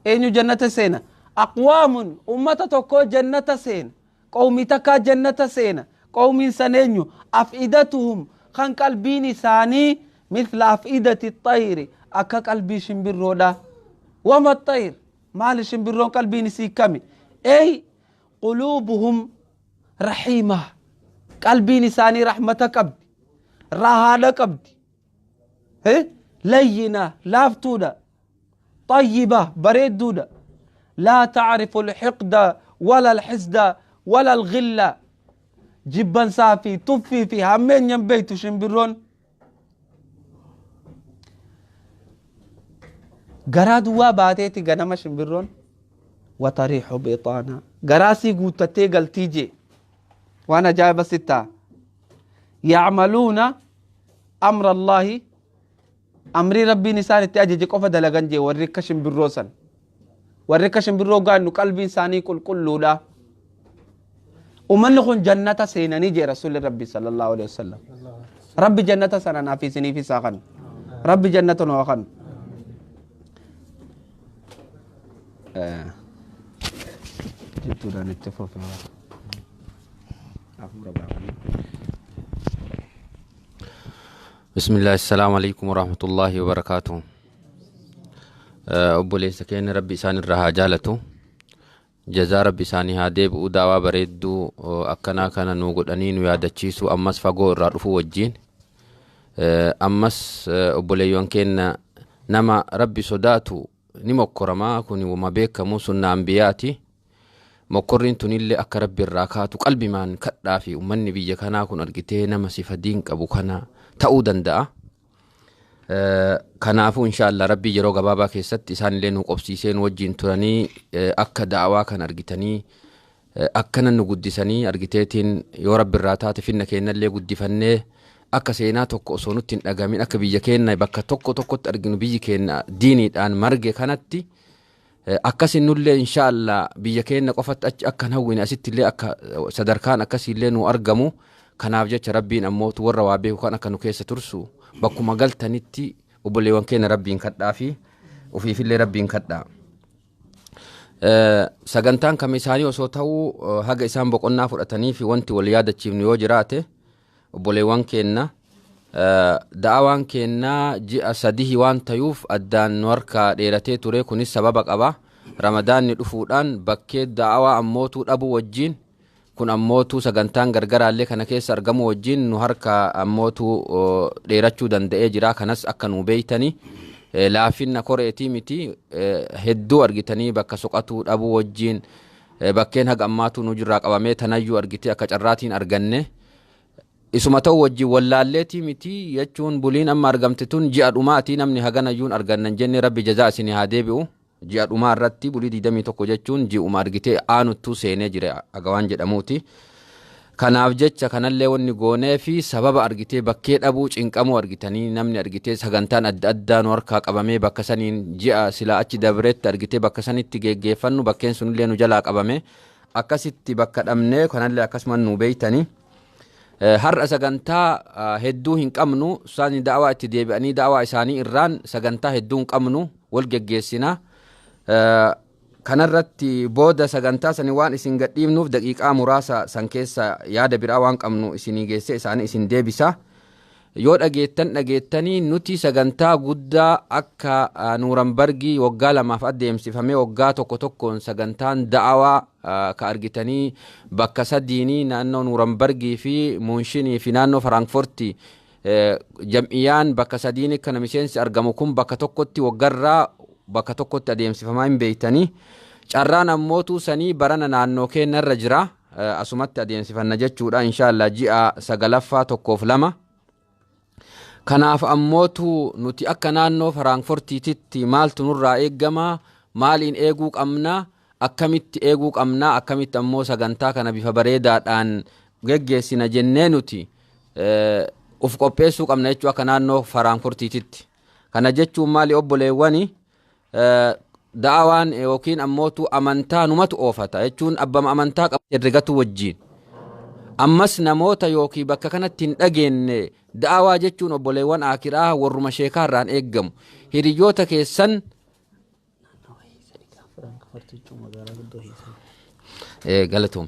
Eenyu jannata seena? Aqwaamun ummata tokkoo jannata seena. Qawmii takkaa jannata seena. Qawmiin san eenyu? Af'idatuhum kan qalbiin isaanii mithla af'idati xayri akka qalbii shimbirroodha. Wama xayr maali shimbirroon qalbiin isii kami? Ey quluubuhum rahiima qalbiin isaanii rahmata qabdi. Rahaadha qabdi. Layyina laaftuudha. Xayyiba bareedduudha. Laa ta'rifu alhiqda wala alhisda wala alghilla. Jibbansaa fi tuffii fi hammeenya hin beektu shimbirroon. Garaa duwwaa baateeti ganama shimbirroon. Watariixu bixaana. Garaa sii guuttattee galtii jee. Waan ajaa'iba sittaa. Yacmaluuna amra Allaahi amrii Rabbiin isaan itti ajaje qofa dalagan jee warri akka shimbirroo san. Warri akka shimbirroo gaannu qalbiin isaanii qulqulluudha. Ummanni kun jannata seenanii jee Rasuulli Rabbi sallallahu alaihi wasallam. Rabbi jannata sana naaf isiniif isaa kan. Rabbi jannata nu haa kan. Jidduudhaan itti fufe. Hafuura baafannee. Bismillah, assalamu alaikum warahmatullahi wabarakatuh. Obboleessa keenya Rabbi isaan irraa haa jaalatu. Jazaa Rabbi isaanii haa deebi'u. Daawaa bareedduu akkanaa kana nu godhanii nu yaadachiisu ammas fagoo irraa dhufuu wajjin. Ammas obboleeyyan keenya nama Rabbi sodaatu ni mokkorama kuni wama beekamu sunna anbiyaati. Mokkorriin tunillee akka Rabbi irraa kaatu qalbimaan kadhaa fi ummanni biyya kanaa kun argitee nama sifa diin qabu kana ta'uu danda'a. Kanaafuu inshaallah Rabbii yeroo gabaabaa keessatti isaanillee nu qobsiisee nu wajjin turanii akka da'awaa kan argitanii akkana nu guddisanii argiteetiin yoo Rabbi irraa taate finna keennallee guddifannee akka seenaa tokko osoo nutti hin dhagamin akka biyya keenna bakka tokko tokkotti arginu biyyi keenna diiniidhaan marge kanatti Akkasin nullee insha Allah biyya keenna qofatti achi akka hin hawwine asittillee akka sadarkaan akkasiillee nu argamu kanaaf jecha Rabbiin ammootu warra waa beeku kan akka nu keessa tursu Bakkuma galtanitti obboleewwan keenya Rabbiin kadhaa fi ofiifillee Rabbiin kadhaa. Sagantaan kam isaanii osoo ta'uu haga isaan boqonnaa fudhatanii fi wanti wal yaadachiifnu yoo jiraate, obboleewwan keenya, da'awaan keenna ji'a 3 waan tayuuf addaan nu harkaa dheeratee ture. Kunis sababa qaba. Ramadaanni dhufuudhaan bakkee da'awaa ammootuu dhabuu wajjiin, kun ammootuu sagantaan gargaraallee kana keessa argamuu wajjiin nu harkaa ammootuu dheerachuu danda'ee jira. Kanas akka nu beeytanii laafinna koreetii miti. Hedduu argitanii bakka soqatuu dhabuu wajjiin bakkeen haga ammaatuu nu jirraa qabamee tanayyuu argitee akka carraatiin arganne. Isuma ta'u wajjin wallaalleetii miti jechuun buliin amma argamte tun ji'a dhumaatii namni haganayyuun argannan jenne. Rabbi jazaa isinii haa deebi'u. Ji'a dhumaa irratti bulii 21 jechuun ji'uma argitee aanuttuu seenee jira aga waan jedhamuuti. Kanaaf jecha kanallee wanni goonee fi sababa argitee bakkee dhabuu cinqamuu argitanii namni argitee sagantaan adda addaa nu harkaa qabamee bakka saniin ji'a silaa achi dabreetti argitee bakka sanitti geggeeffannu bakkeen sunillee nu jalaa qabame, akkasitti bakka dhabnee kanallee akkasuma nu beeytanii. Har'a sagantaa hedduu hin qabnu. Isaan da'awaa itti deebi'anii da'awaa isaanii irraan sagantaa hedduu hin qabnu, wal geggeessina. Kanarratti booda sagantaa sani waan isin gadhiifnuuf daqiiqaa muraasa san keessa yaada biraa waan qabnu isinii geesse isaanii isin deebisa. Yoo dhageettan dhageettanii, nuti sagantaa guddaa akka Nuurambargii waggaa 2f adeemsifamee waggaa tokko tokkoon sagantaan da'awaa ka argitanii bakka sadiinii naannoo Nuurambargii fi Muunshinii fi naannoo Firaankoortii jam'iyyaan bakka sadiin kana miseensi argamu kun bakka tokkotti waggarraa bakka tokkotti adeemsifamaa hin beeytanii. Carraan ammootuu sanii barana naannoo keenyarra jira. Asumatti adeemsifanna jechuudha, inshaallah, ji'a sagalaffaa 1f 2. Kanaaf ammootu nuti akka naannoo Firaankoortiititti maaltu nurraa eeggama? Maaliin eeguu qabna? Akkamitti eeguu qabna? Akkamitti ammoo sagantaa kana bifa bareedaadhaan geggeessina jennee nuti uf qopheessuu qabna jechuu akka naannoo Firaankoortiititti. Kana jechuun maali, obboleewwani? Da'awaan yookiin ammootu amantaa numatu oofata jechuun abbama amantaa qabu herregatu wajjiin. Ammas namoota yookiin bakka kanatti hin dhageenye, da'awaa jechuun, obboleewwan akiraa, warruma sheekaa irraan eeggamu. Hiriyoota keessan galatoom.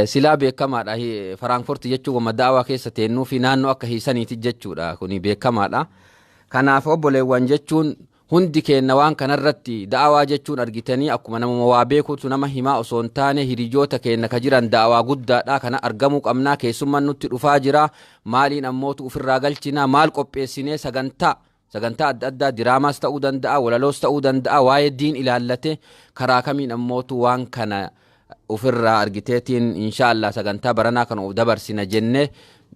Silaa beekamaadha. Firaankoorti jechuun wamma da'awaa keessa teennuu fi naannoo akka hiisaniiti jechuudha. Kuni beekamaadha. Kanaaf obboleewwan, jechuun hundi keenna waan kanarratti da'awaa jechuun argitanii akkuma nama waa beekutu nama himaa osoo hin taane, hiriyoota keenna ka jiran da'awaa guddaadha kana argamuu qabnaa. Keessummaan nutti dhufaa jira, maaliin ammootu ofirraa galchinaa, maal qopheessinee, sagantaa adda addaa, diraamaas ta'uu danda'a, walaloos ta'uu danda'a, waa'ee diin ilaallate karaa kamiin ammootu waan kana ofirraa argiteetiin inshaallah sagantaa baranaa kana of dabarsina jenne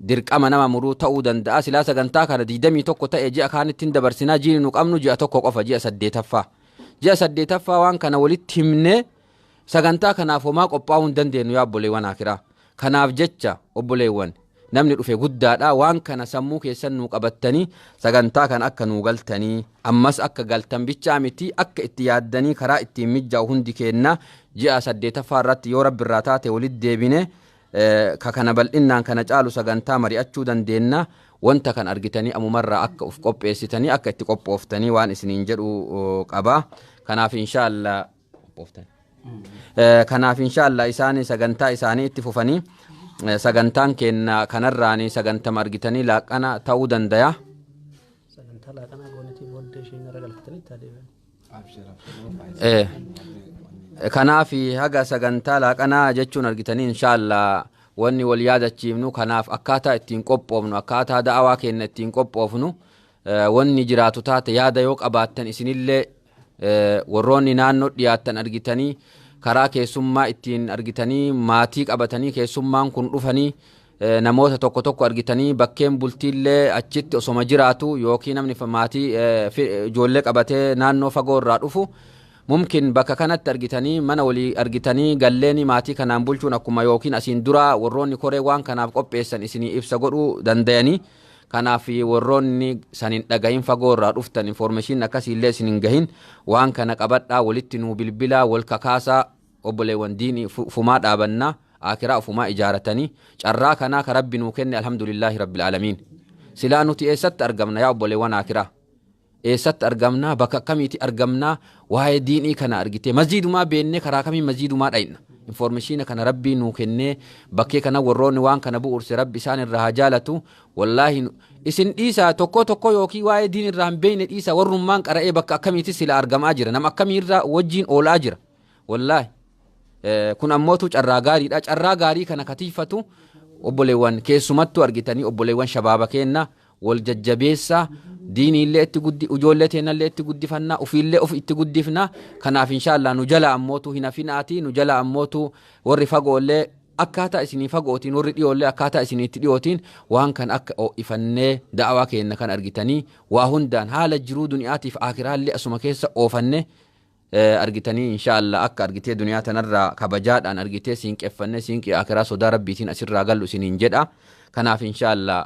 dirqama nama muruu ta'uu danda'a. Silaa sagantaa kana 21 ta'e ji'a kaanitti hin dabarsinaa. Ji'i nu qabnu ji'a tokko qofa, ji'a saddeetaffaa. Ji'a saddeetaffaa waan kana walitti himnee sagantaa kanaaf homaa qophaa'uu hin dandeenyu, yaa obboleewwan akiraa. Kanaaf jecha obboleewwan, namni dhufe guddaadha. Waan kana sammuu keessan nuu qabattanii sagantaa kana akka nuu galtanii, ammas akka galtan bichaa miti, akka itti yaaddanii karaa ittiin mijjaa'u hundi keenna ji'a saddeetaffaa irratti yoo Rabbi irraa taate walitti deebine ka kana bal'innaan kana caalu sagantaa mari'achuu dandeenya. Wanta kan argitanii ammumarraa akka uf qopheessitanii akka itti qophooftanii waan isiniin jedhu qaba. Kanaaf inshaallah qophooftan. Kanaaf inshaallah isaan sagantaa isaanii itti fufanii sagantaan kenna kanarraanii sagantama argitanii laaqana ta'uu danda'a. Sagantaa laaqanaa goonetii booddee isheen gara galfatanii itti adeeman. Kanaaf haga sagantaa laaqanaa jechuun argitanii inshaallah wanni wal yaadachiifnu, kanaaf akkaataa ittiin qophoofnu, akkaataa da'awaa keenya ittiin qophoofnu, wanni jiraatu taate yaada yoo qabaattan, isinillee warroonni naannoo dhiyaattan argitanii karaa keessummaa ittiin argitanii maatii qabatanii keessummaan kun dhufanii namoota tokko tokko argitanii bakkeen bultiillee achitti osoma jiraatu yookiin namni maatii ijoollee qabatee naannoo fagoo irraa dhufu mumkin bakka kanatti argitanii mana walii argitanii galleeni maatii kanaan bulchuun akkuma yookiin asiin dura warroonni koree waan kanaaf qopheessan isinii ibsa godhuu dandayanii. Kanaaf warroonni sanin dhagahin, fagoo irraa dhuftan, information akkasiillee isin hin gahin, waan kana qabadhaa, walitti nuu bilbilaa, wal kakaasaa. Obboleewwan diinii ufumaa dhaabannaa, akiraa ufumaa ijaaratanii, carraa kanaa ka Rabbi nuu kenne, alhamdulillaahi rabbil aalamiin. Silaa nuti eessatti argamna yaa obboleewwan akiraa? Eessatti argamnaa? Bakka akkamiiti argamnaa? Waa'ee diinii kana argitee masjiidumaa beennee karaa kamii masjiidumaa dhayna? Informeeshiina kana Rabbii nuu kennee bakkee kana warroonni waan kana bu'uurse Rabbi isaan irraa haa jaalatu. Wallaahi isin dhiisaa, tokko tokko yookiin waa'ee diin irraa hin beekne dhiisaa, warrummaan qara'ee bakka akkamiiti sila argamaa jira, nama akkamii irraa wajjiin oolaa jira? Wallaahi kun ammootu carraa gaariidha. Carraa gaarii kana katiifatu obboleewwan, keessumattuu argitanii obboleewwan shabaaba keenna wal jajjabeessaa, diiniillee itti guddi, ijoollee teennallee itti guddifannaa, ufiillee of itti guddifna. Kanaaf inshaallah nu jala ammootu hin hafinaati. Nu jala ammootu warri fagoollee akkaataa isinii fagootiin, warri dhiyoollee akkaataa isiniitti dhiyootiin waan kan akka ho'ifannee da'awaa keenna kan argitanii waa hundaan haala jiruu duniyaatiif akiraallee asuma keessa oofanne argitanii inshaallah akka argitee duniyaa tanarraa kabajaadhaan argitee siinqeffannee siinqii akiraa sodaa Rabbiitiin asirraa gallu isiniin jedha. Kanaaf inshaallah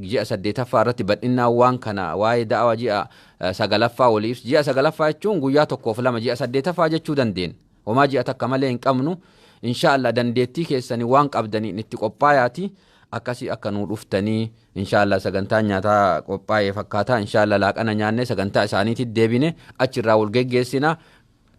ji'a 8ffaa irratti bal'innaan waan kana waa'ee da'awaa ji'a 9ffaa waliif, ji'a 9ffaa jechuun guyyaa tokkoof lama ji'a 8ffaa jechuu dandeenya. Homaa ji'a takka malee hin qabnu. Inshaallah dandeettii keessanii waan qabdaniin itti qophaayaati. Akkasii akka nuu dhuftanii inshaallah sagantaa nyaataa qophaa'ee fakkaataa, inshaallah laaqana nyaannee sagantaa isaaniitti deebine achirraa wal geggeessina.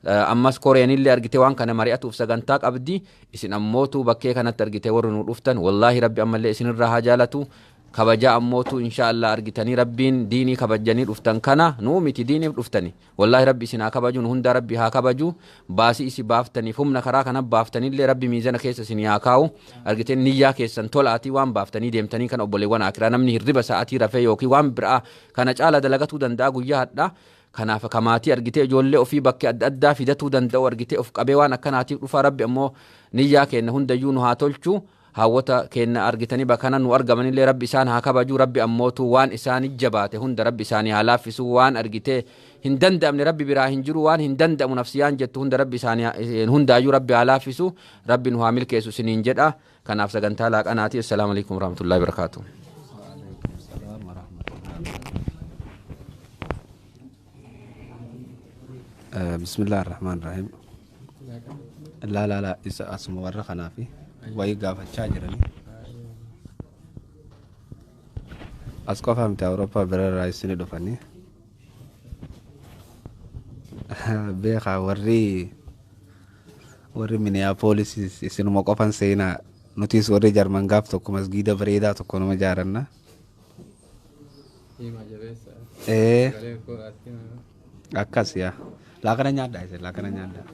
Ammas koreenillee argite waan kana mari'atuuf sagantaa qabdi. Isin ammootu bakkee kanatti argite warri nuu dhuftan, wallaahi Rabbi ammallee isinirraa haa jaalatu. Kabajaa ammootu inshaallah argitanii Rabbiin diinii kabajanii dhuftan kana nuu miti diiniif dhuftani. Wallaahi Rabbi isin haa kabaju, nu hunda Rabbi haa kabaju. Baasii isi baaftaniif humna karaa kana baaftanillee Rabbi miizana keessa isin haa kaa'u. Argitee niyyaa keessan tolaatii waan baaftanii deemtanii kan obboleewwan akiraa namni hirriba sa'aatii rafee yookiin waan biraa kana caala dalagatuu danda'a guyyaa hadhaa. Kanaaf kamaatii argitee ijoollee ofii bakkee adda addaa fidatuu danda'u argitee of qabee waan akkanaatiif dhufa. Rabbi ammoo niyyaa keenya hundayyuu nu haa tolchu. Hawwata keenya argitanii bakka nu argamanillee Rabbi isaan haa kabaju. Rabbi ammootu waan isaan jabaate hunda Rabbi isaanii haa laaffisu. Waan argitee hin danda'amne Rabbi biraa hin jiru. Waan hin danda'amu nafsiyaan jettu hunda Rabbi isaanii hundaayyuu Rabbi haa laaffisu. Rabbi nu haa milkeessu isiniin jedha. Kanaaf sagantaa laaqanaati. Assalaamu alaikum warahmatullahi wabarakaatuh. بسم الله الرحمن الرحيم. لا لا لا، isa asuma warra kanaafi wayii gaafachaa jiranii as qofa miti, Awurooppaa birarraa isini dhufanii beekaa. Warri Minneapolis isinuma qofan seenaa, nutis warri Jarman gaaf tokko masgiida bareedaa tokko nama jaaranna. Ee, akkas yaa, laaqana nyaadhaa, isin laaqana nyaadhaa,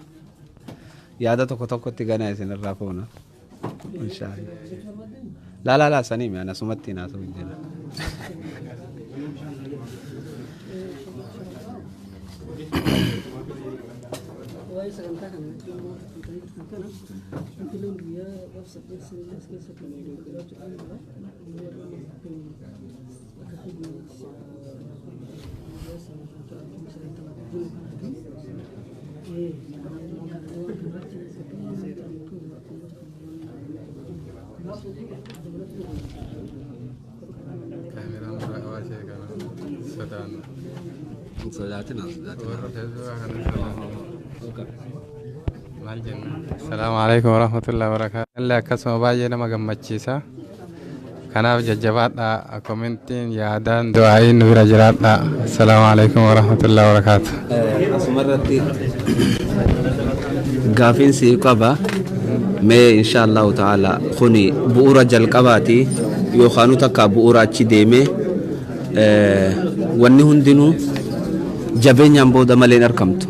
yaada tokko tokkotti gana isin irraa fuuna inshaallah. Laa laa laa, sanii mi anasumatti naasuu jira. Waa'ee sagantaa kana kana filoon guyyaa gaaf 8 as keessatti jiraachuudhaan akka Kaameraan hawaasa kana sodaan. Sodaatina, sodaatina. Warra Feesbuukaa kana sodaanna. Maal jenna? Salaamu alaikum warahmatullahi wabarakaatu. Illee akkasuma baay'ee nama gammachiisa. Kanaaf jajjabaadha. Komentiin yaadaan du'aa'iin nu bira jiraadha. Assalaamu alaikum warahmatullahi wabarakaatu. Asumarratti gaafiin sii qaba. Mee insha Allahu ta'ala kuni bu'uura jalqabaati yookaanu takka bu'uura achi deemee wanni hundinuu jabeenyaan booda malee hin argamtu.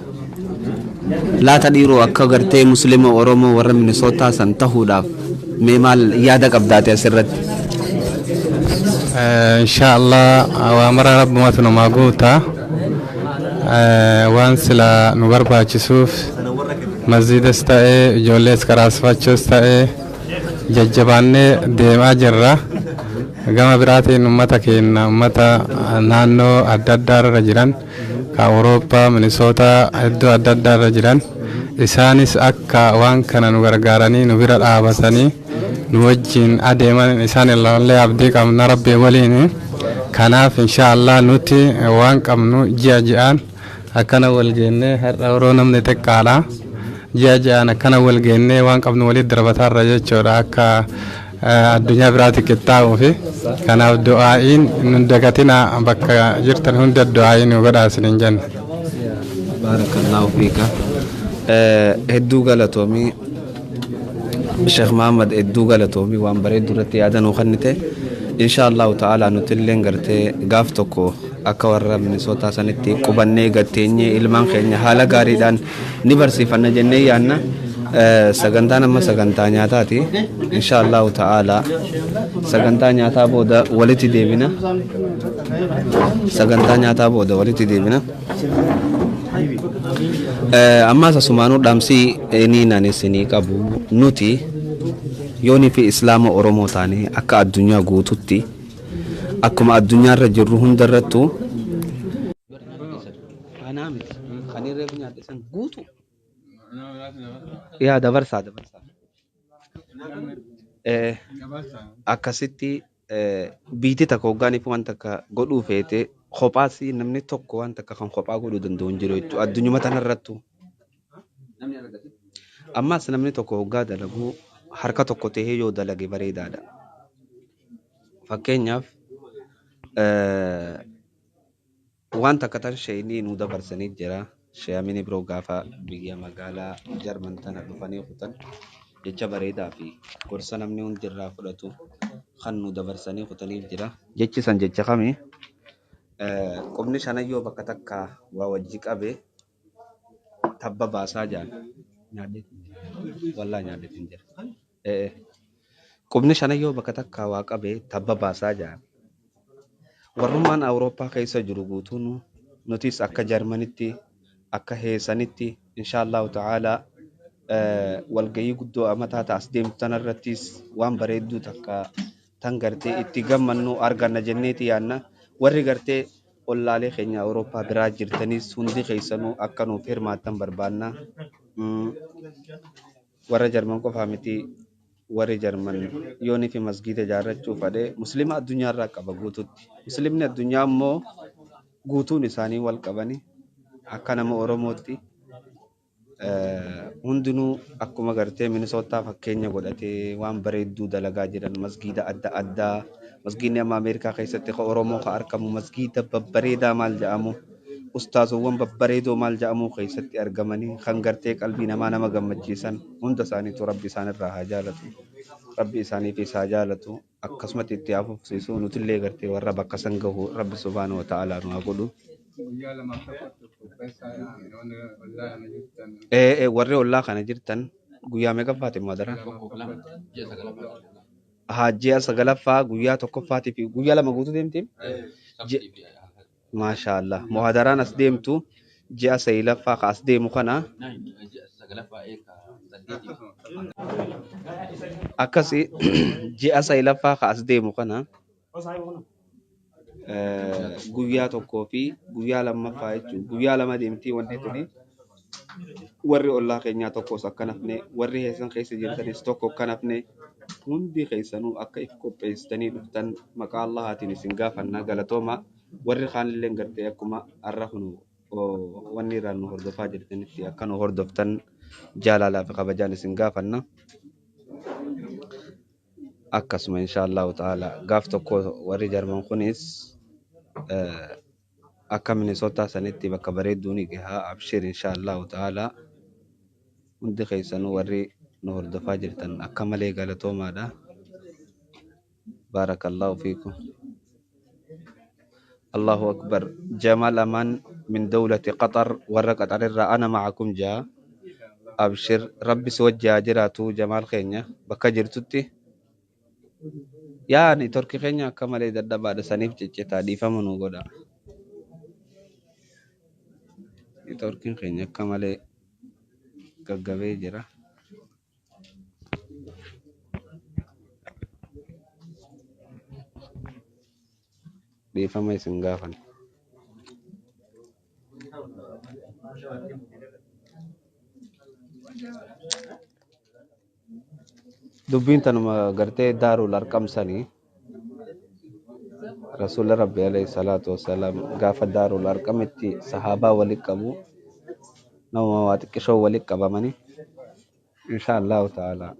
Laata dhiiroo akka gartee Muslima Oromoo warra Minisootaa san tahuudhaaf mee maal yaada qabdaate asirratti? Insha Allah waa mara Rabbumatu numaa guuta. Waan sila nu barbaachisuuf masjiidas ta'ee ijoollees karaasfachuus ta'ee jajjabaannee deemaa jirra. Gama biraatiin ummata keenya, ummata naannoo adda addaa irra jiran, ka Awurooppaa, Minisootaa, iddoo adda addaa irra jiran, isaanis akka waan kana nu gargaaranii nu bira dhaabatanii nu wajjin adeeman isaan illee abdii qabna Rabbii waliin. Kanaaf insha Allah nuti waan qabnu ji'a ji'aan akkana wal geennee, har'a yeroo namni xiqqaadha, ji'a ji'aan akkana wal geennee waan qabnu walitti darbataarra jechuudha akka Addunyaa biraatti qixxaa'uu fi kanaaf du'aa'iin nun dagatina, bakka jirtan hunda du'aa'iin nu godhaa isiniin jenna. Barakallahu fiika. Hedduu galatoomii Sheekh Mahamad, hedduu galatoomii, waan bareedduu irratti yaada nuu kennite. Insha Allahu ta'ala nuti illee gartee gaaf tokko akka warra Minisootaa sanitti qubannee gatteenyee ilmaan keenya haala gaariidhaan ni barsiifanna jennee yaanna. Sagantaan amma sagantaa nyaataati. Insha Allahu ta'ala sagantaa nyaataa booda walitti deebina. Sagantaa nyaataa booda walitti deebina. Ammaas asumaanuu dhaamsii ni naan isinii qabu, nuti yoonii fi Islaama Oromoo taane akka addunyaa guututti akkuma addunyaarra jirru hundarrattu. Kanaa miti kan irra nyaadhe san guutu yaa dabarsaa dabarsaa. Akkasitti biitii takka hoggaaniif waan takka godhuu feete kophaas namni tokko waan takka kan kophaa godhuu danda'u hin jiru jechuudha addunyuma tanarrattu. Ammas namni tokko hoggaa dalaguu harka tokko tahee yoo dalage bareedaadha. Fakkeenyaaf waan takka tan sheeyinii nu dabarsanii jira. Sheeyamini biroo gaafa biyya magaalaa Jarman tana dhufanii kutan jecha bareedaa fi gorsa namni hundi irraa fudhatu kan nu dabarsanii kutanii jira. Jechi san jecha kami? Qubni shanayyoo bakka takka waa wajji qabe tabba baasaa jaan. Wallaa nyaadheetiin jira. Qubni shanayyoo bakka takka waa qabe tabba baasaa jaan. Warrummaan Awurooppaa keessa jiru guutuun nutis akka Jarmanitti akka Heesanitti insha Allahu ta'ala walgahii guddoo amataa taas deemtu tanarrattis waan bareedduu takka tan gartee itti gammannu arganna jenneeti yaanna. Warri gartee ollaalee keenya Awurooppaa biraa jirtanis hundi keessanuu akka nuuf hirmaattan barbaanna. Warra Jarman qofaa miti, warri Jarman yoonii fi masgiida ijaarrachuu fedhe Muslima addunyaarraa qaba guututti. Muslimni addunyaa immoo guutuun isaanii wal qabani akka nama Oromootti hundinuu akkuma gartee Minisootaa fakkeenya godhatee waan bareedduu dalagaa jiran, masgiida adda addaa, masgiidni amma Ameerikaa keessatti ka Oromoo ka argamu masgiida babbareedaa maal jedhamu, ustaazowwan babbareedoo maal jedhamu keessatti argamanii kan gartee qalbii namaa nama gammachiisan hunda isaaniitu Rabbi isaanirraa haa jaalatu. Rabbi isaaniifis haa jaalatu. Akkasumatti itti haa fufsiisu, nutillee gartee warra bakka san gahu Rabbi subhaanahu wa ta'aalaa nu haa godhu. Warri ollaa kana jirtan guyyaa meeqaffaati muhadaraan? Haa, ji'a sagalaffaa guyyaa tokkoffaatii fi guyyaa 2 guutuu deemti? Maasha Allah. Muhadaraan as deemtu ji'a sagalaffaa ka as deemu kana akkasi ji'a sagalaffaa ka as deemu kana guyyaa tokkoo fi guyyaa lammaffaa jechuudha. Guyyaa 2 deemtii wanti tuni. Warri ollaa keenyaa tokkos akka nafne, warri Heesan keessa jirtanis tokko akka nafne, hundi keessanuu akka if qopheessitanii dhuftan maqaa Allahaatiin isin gaafanna, galatooma. Warri kaanillee gartee akkuma har'a kun wanni irraa nu hordofaa jirtanitti akka nu hordoftan jaalalaa fi kabajaan isin gaafanna. Akkasuma insha Allahu ta'ala gaaf tokko warri Jarman kunis akka Minisootaa sanitti bakka bareedduu ni gahaa, abshir, insha Allahu ta'ala. Hundi keessanuu warri nu hordofaa jirtan akka malee galatoomaadha. Barakallahu fiikum. Allahu akbar. Jamal Aman min dawlati Qatar, warra Qatar irraa ana ma'akum jaa. Abshir, Rabbi si wajji haa jiraatu Jamaal keenya bakka jirtutti. Yaa torki keenya akka malee dadhabaadha, saniif ciccitaa, dhiifama nu godha. Torkiin keenya akka malee gaggabee jira. Dhiifama isin gaafan. Dubbiin tanuma gartee Daarul Arqamsanii Rasuulli Rabbi alayhi salaatu wassalaam gaafa Daarul Arqamitti sahaabaa walitti qabu nama waa xiqqishoo walitti qabamanii insha Allahu ta'ala.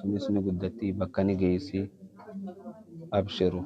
Tunis ni guddatti, bakka ni geessi. Abshiru.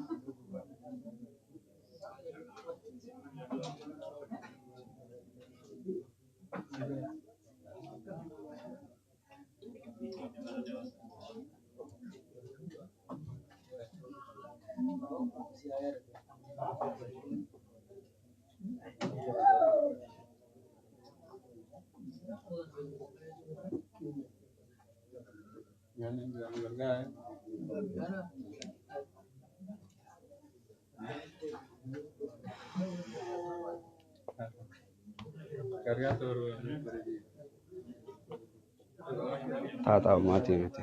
Taataa maatii miti.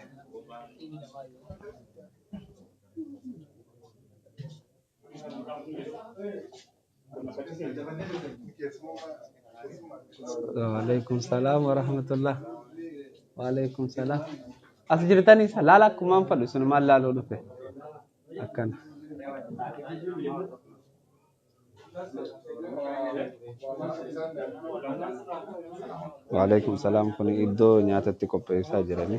Waalaikum salaam wa rahmatullah. Waalaikum salaam. As jirtanii laala akkumaan fadhu isinumaan laaluu dhufe. Akkana. Waalaikum salaam, kun iddoo nyaatatti qopheessaa jirani.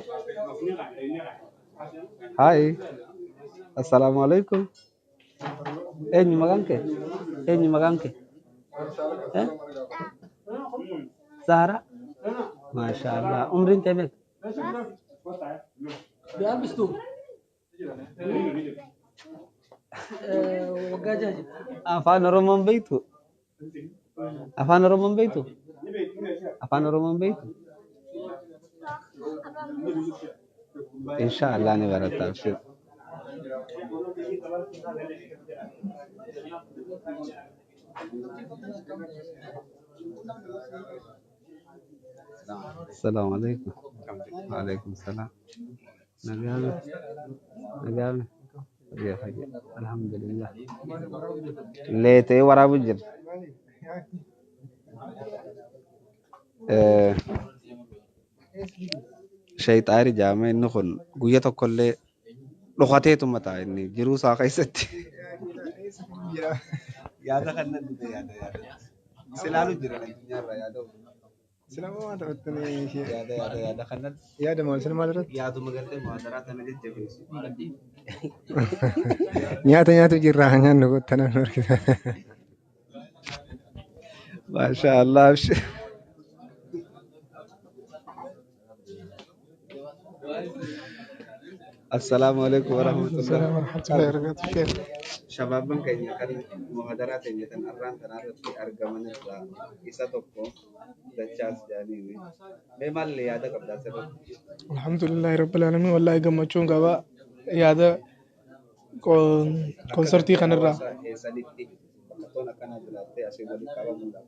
Haay. Assalaamu alaikum. Eenyu maqaan kee? Eenyu maqaan kee? Eh? Zahra? Maasha Allah. Umriin tee meeqa? Bi'aambistu. Waggaa jaha jira. Afaan Oromoon beektu? Afaan Oromoon beektu? Afaan Oromoon beektu? Insha Allah ni baratta, abshir. Assalaamu alaikum. Waalaikum salaam. Nagaame. Nagaame. Fayyaa fayyaa. Alhamdulillah. Leetee waraabu jira. Shayxaari jaama inni kun guyya tokkollee dhokateetuma ta'a inni jiruu isaa keessatti. Yaada kan nan dhufe yaada yaada. Silaalu jira addunyaarraa yaada. Silama waan taphattanii Yaada yaada yaada kan nan yaada maal silma irratti yaaduma gartee muhaadaraa tana jajjabeessu. Nyaata nyaatu jirra, nyaannu gottana nu argisa. Maasha Allah. Abshir. Assalaamu alaikum warahmatullah. Salaam warahmatullahi wabarakatuh. Sheekh. Shabaabban keenya kan muhaadaraa teenya tan arraan tanaa irratti argaman irraa isa tokko Dachaas jaaniini. Mee maal yaada qabdaa asirratti? Alhamdulillahi rabbil alamin, wallahi gammachuun qaba yaada Akka konsertii gartee kanarraa. Hawaasa keessanitti bakka toon akkanaa jiraattee asii walitti qabamuudhaaf.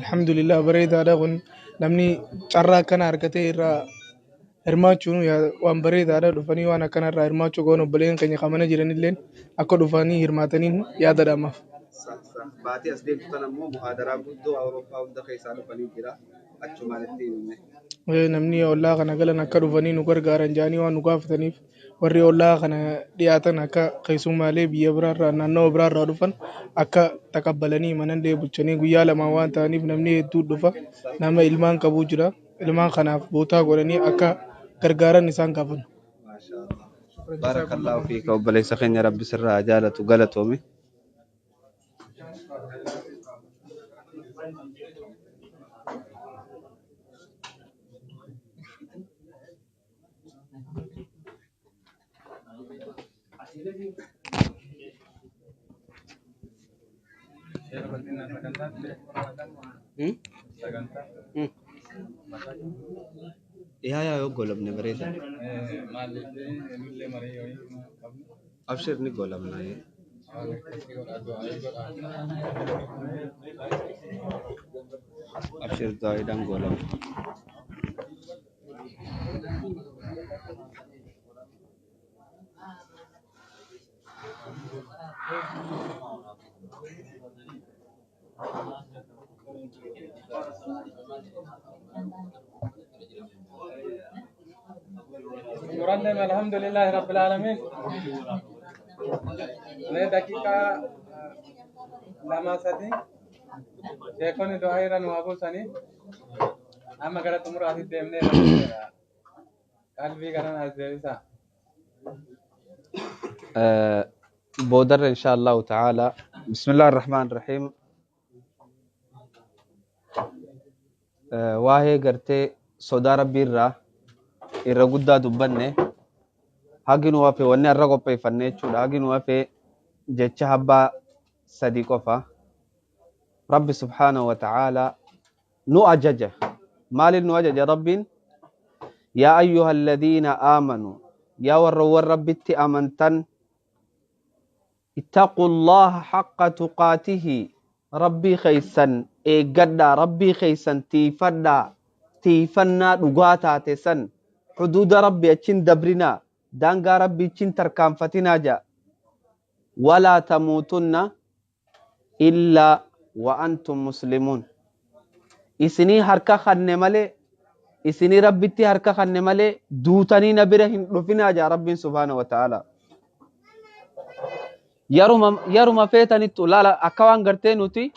Alhamdulillah, bareedaadha kun, namni carraa akkana argatee irraa hirmaachuun waan bareedaadha. Dhufanii waan akkana irraa hirmaachuu goon obboleen keenya kamana jiranilleen akka dhufanii hirmaataniin yaada dhamaaf. Baatii as deemtu tan ammoo muhaadaraa guddoo Awurooppaa hunda keessaa dhufanii jira. Achumaan itti himne. Namni ollaa kana galan akka dhufanii nu gargaaran jaanii waan nu gaafataniif, warri ollaa kana dhiyaatan akka keessummaalee biyya biraarraa, naannawa biraarraa dhufan akka taqabbalanii manallee bulchanii guyyaa lamaan waan ta'aniif namni hedduu dhufa. Nama ilmaan qabu jira, ilmaan kanaaf bootaa godhanii akka gargaaran isaan gaafanna. Maasha Allah. Barakallahu fiika, obboleessa keenya, Rabbi sirraa haa jaalatu, galatoomi. Yaa yaa yoo goolabne bareeda. Abshir, ni goolabna. Abshir, du'aayiidhaan goolabna. نرنم الحمد لله رب العالمين. Mee daqiiqaa 2-3 sheekonni du'aa irra nu haa buusanii, amma gara xumuraatti deemnee qalbii kanan as deebisa. Boodarra insha Allahu ta'ala. Bismillah ar-Rahmaan ar-Rahiim. Waa'ee gartee sodaa rabbii irraa irra guddaa dubbanne, hagi nu hafe wanni har'a qopheeffanne jechuudha. Hagi nu hafe jecha habbaa sadi qofa. Rabbi subhaanahu wa ta'ala nu ajaja. Maaliin nu ajaja Rabbiin? Yaa ayyuha alladhiina aamanuu, yaa warra Rabbitti amantan, ittaqu Allaha haqqa tuqaatihi, Rabbii keeysan eeggadhaa, Rabbii keeysan tiifadhaa, tiifannaa dhugaa taate san, xuduuda Rabbi achin dabrinaa, daangaa Rabbi achin tarkaanfatinaa ja'a. Walaa tamuutunna illaa wa antum muslimuun. Isinii harka kanne malee, isinii Rabbitti harka kanne malee duutanii na bira hin dhufinaa ja'a Rabbiin subhaanahu wa ta'ala. Yaruma feetanittu laala akka waan gartee nuti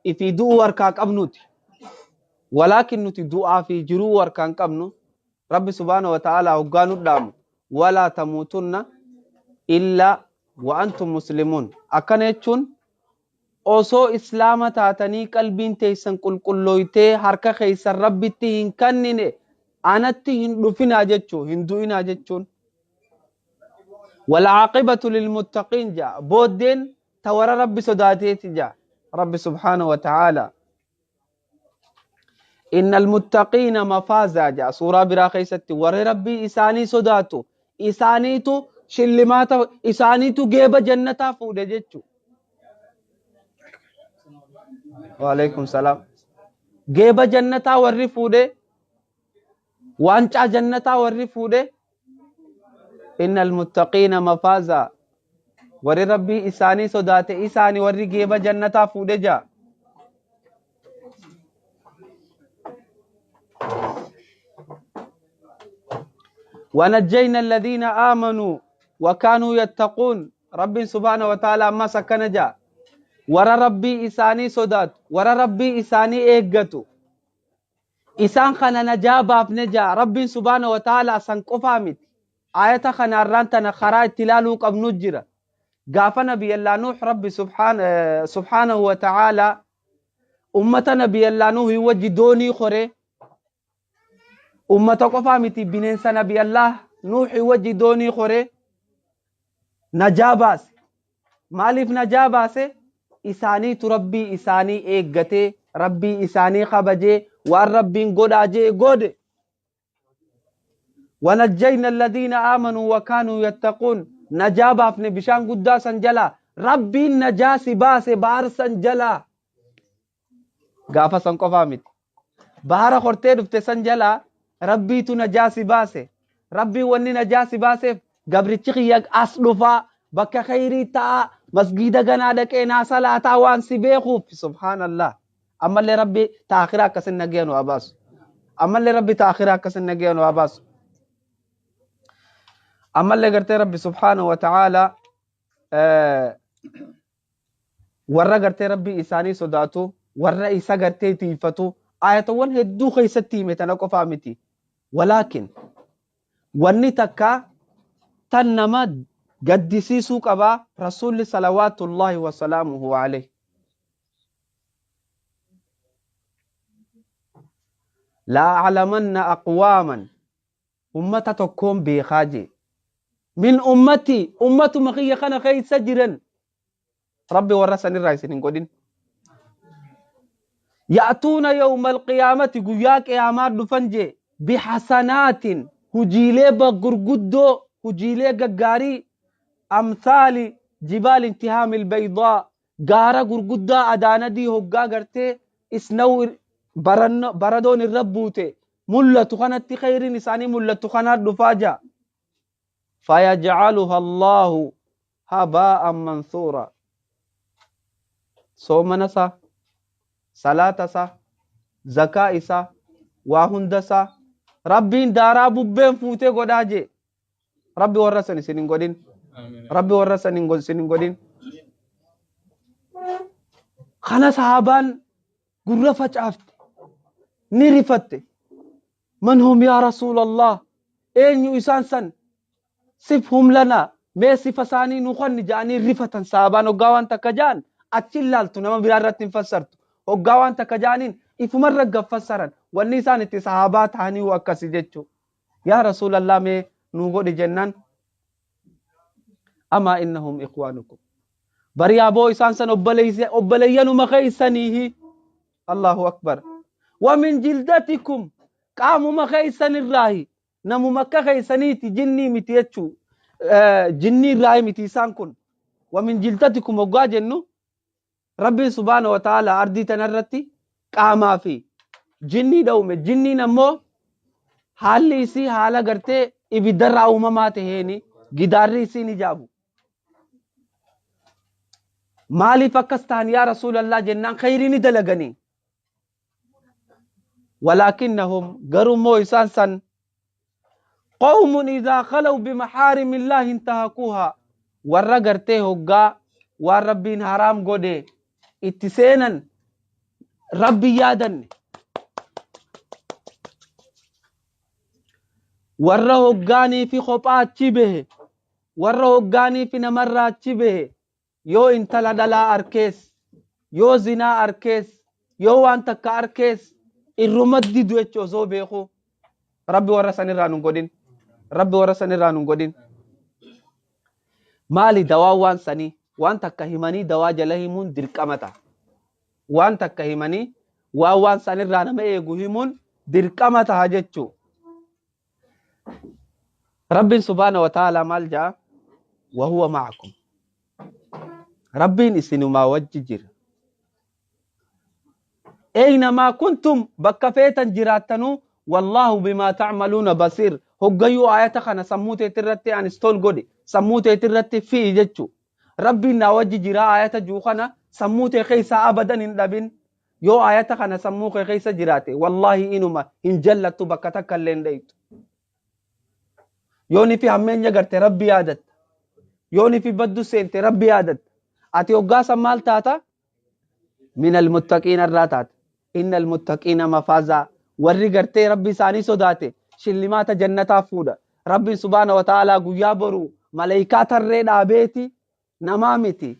ifii du'uu harkaa qabnuti. Walaakin nuti du'aa fi jiruu harkaa hin qabnu. Rabbi subhaanahu wa ta'ala hoggaa nu dhaamu. Walaa tamuutunna illaa wa antum muslimuun. Akkana jechuun osoo islaama taatanii qalbiin teessan qulqullooytee harka keessan Rabbitti hin kennine anatti hin dhufinaa jechuu, hin du'inaa jechuun. والعاقبة للمتقين جاء بودين تورى ربي صداتيتي جاء ربي سبحانه وتعالى. إن المتقين مفازا جاء سورة براخيستي ورى ربي إساني صداتو إسانيتو شلماتا إسانيتو جيب جنتا فود جتشو. وعليكم السلام. جيب جنتا وري فود وانشا جنتا وري فود. إن المتقين مفازا وري ربي إساني صدات إساني وري جيب جنتا فودجا. ونجينا الذين آمنوا وكانوا يتقون. ربي سبحانه وتعالى ما سكنجا ورا ربي إساني صدات ورا ربي إساني إيجتو إسان خنا نجابة نجا. ربي سبحانه وتعالى سنقفامت آية خنا رانتنا خراج تلالو قب نجرة قاف نبي الله نوح ربي سبحانه وتعالى أمة نبي الله نوح يوجي دوني خوري أمة قفامتي بننسى نبي الله نوح يوجي دوني خوري نجاباس مالف نجاباس إساني تربي إساني إيقتي ربي إساني خبجي والربي قد أجي قد. ونجينا الذين آمنوا وكانوا يتقون. نجابة في بشان قدا سنجلا ربي النجاسي باس بار سنجلا قافا سنقفامت بار خورتي دفت سنجلا ربي تو نجاسي باس ربي وني نجاسي باس قبر تشخي أصلفا بك خيري تا مسجد غنا دك صلاة وان سبيخو. سبحان الله. أما اللي ربي تأخيرا كسن نجيانو أباس أما اللي ربي تأخيرا كسن نجيانو أباس أما اللي قرتي ربي سبحانه وتعالى ورا قرتي ربي إساني صداتو ورا إسا قرتي تيفتو آية ون هدو خيستي متنقو فامتي. ولكن وني تكا تنما قدسي سوق أبا رسول صلوات الله وسلامه عليه. لا أعلمن أقواما أمة تكون بخاجي من أمتي أمة مخية خنا خي سجرا ربي ورسني الرئيس نقولين يأتون يوم القيامة قياك يا مار دفنجي بحسنات هجيلي بغرغدو هجيلي غغاري أمثال جبال انتهام البيضاء غارة غرغدا أدانا دي هقا غرتي اسنو بردون الربوتي ملة خنات خير نساني ملة خنات دفاجا فيجعلها الله هباء منثورا. صومنا سا صلاة سا زكاة سا واهند سا ربين دارا ببين فوتي قداجي ربي ورسني سنين قدين ربي ورسني سنين قدين خنا صحابان قرفة عفت نرفت من هم يا رسول الله؟ أين يسانسن صفهم لنا. Mee sifa isaanii nu kanni ja'anii rifatan. Sahabaan hoggaa waan takka ja'an achi ilaaltu, nama biraa irratti hin fassartu. Hoggaa waan takka ja'aniin ifumarra gaffassaran. Wanni isaan itti sahabaa ta'anii akkasi jechuu. Yaa Rasuulallah, mee nu godhi jennaan, amaa innahum ikhwaanukum, bari aboo isaan san obboleeyyanuma keeysaniihi. Allahu akbar. Wa min jildatikum, qaamuma keeysan irraahi, namuma akka keeysaniiti, jinnii miti jechuu, jinnii irraahi miti isaan kun. Wa min jildatikum hoggaa jennu, Rabbiin subhaana wa ta'ala ardii tanarratti qaamaa fi jinnii dha'ume. Jinniin ammoo haalli isii haala gartee ibiddarraa uumamaa taheeni gidaarri isii ni jaabu. Maaliif akkas ta'an yaa Rasuulallah jennaan, khayrii ni dalaganii. Walaakinnahum, garummoo isaan san, qawmun idaa khalaw bimaxaarimi illaahi intahakuuhaa, warra gartee hoggaa waan Rabbiin haraam godhe itti seenan Rabbi yaadanne, warra hoggaanii fi kophaa achi bahe, warra hoggaanii fi namarraa achi bahe, yoo intala dhalaa arkees, yoo zinaa arkees, yoo waan takka arkees irruma didu jechu osoo beeku. Rabbi warra san irraa nun godhin. Rabbi warra san irraa nun godhin. Maali dawaa waan sanii? Waan takka himanii dawaa jala himuun dirqama ta'a. Waan takka himanii waan san irraa nama eegu himuun dirqama ta'a jechuu. Rabbiin subhaana wa ta'ala maal ja'a? Wahuwa ma'akum, Rabbiin isinumaa wajji jira. Aynamaa kuntum, bakka feetan jiraattanuu, wallaahu bimaa ta'maluuna basiir. Hoggayyuu ayata kana sammuu teetirratti install godhi, sammuu teetirratti fi'i jechuu. Rabbiin naa wajji jira ayata juu kana sammuu tee keessaa abadan hin dhabin. Yoo ayata kana sammuu kee keessa jiraate, wallaahi inuma hin jallattu, bakka takka illee hin dhayitu. Yoo fi hammeenya garte Rabbi yaadatta, yoo fi baddu seente Rabbi yaadatta. Ati hoggaasan maal taata? Min almuttaqiina irraa taata. Inna almuttaqiina mafaazaa, warri gartee Rabbi isaanii sodaate shillimaata jannataa fuudha. Rabbiin subhaana wa ta'aalaa guyyaa boru malaayikaa tarree dhaabeeti, namaa miti.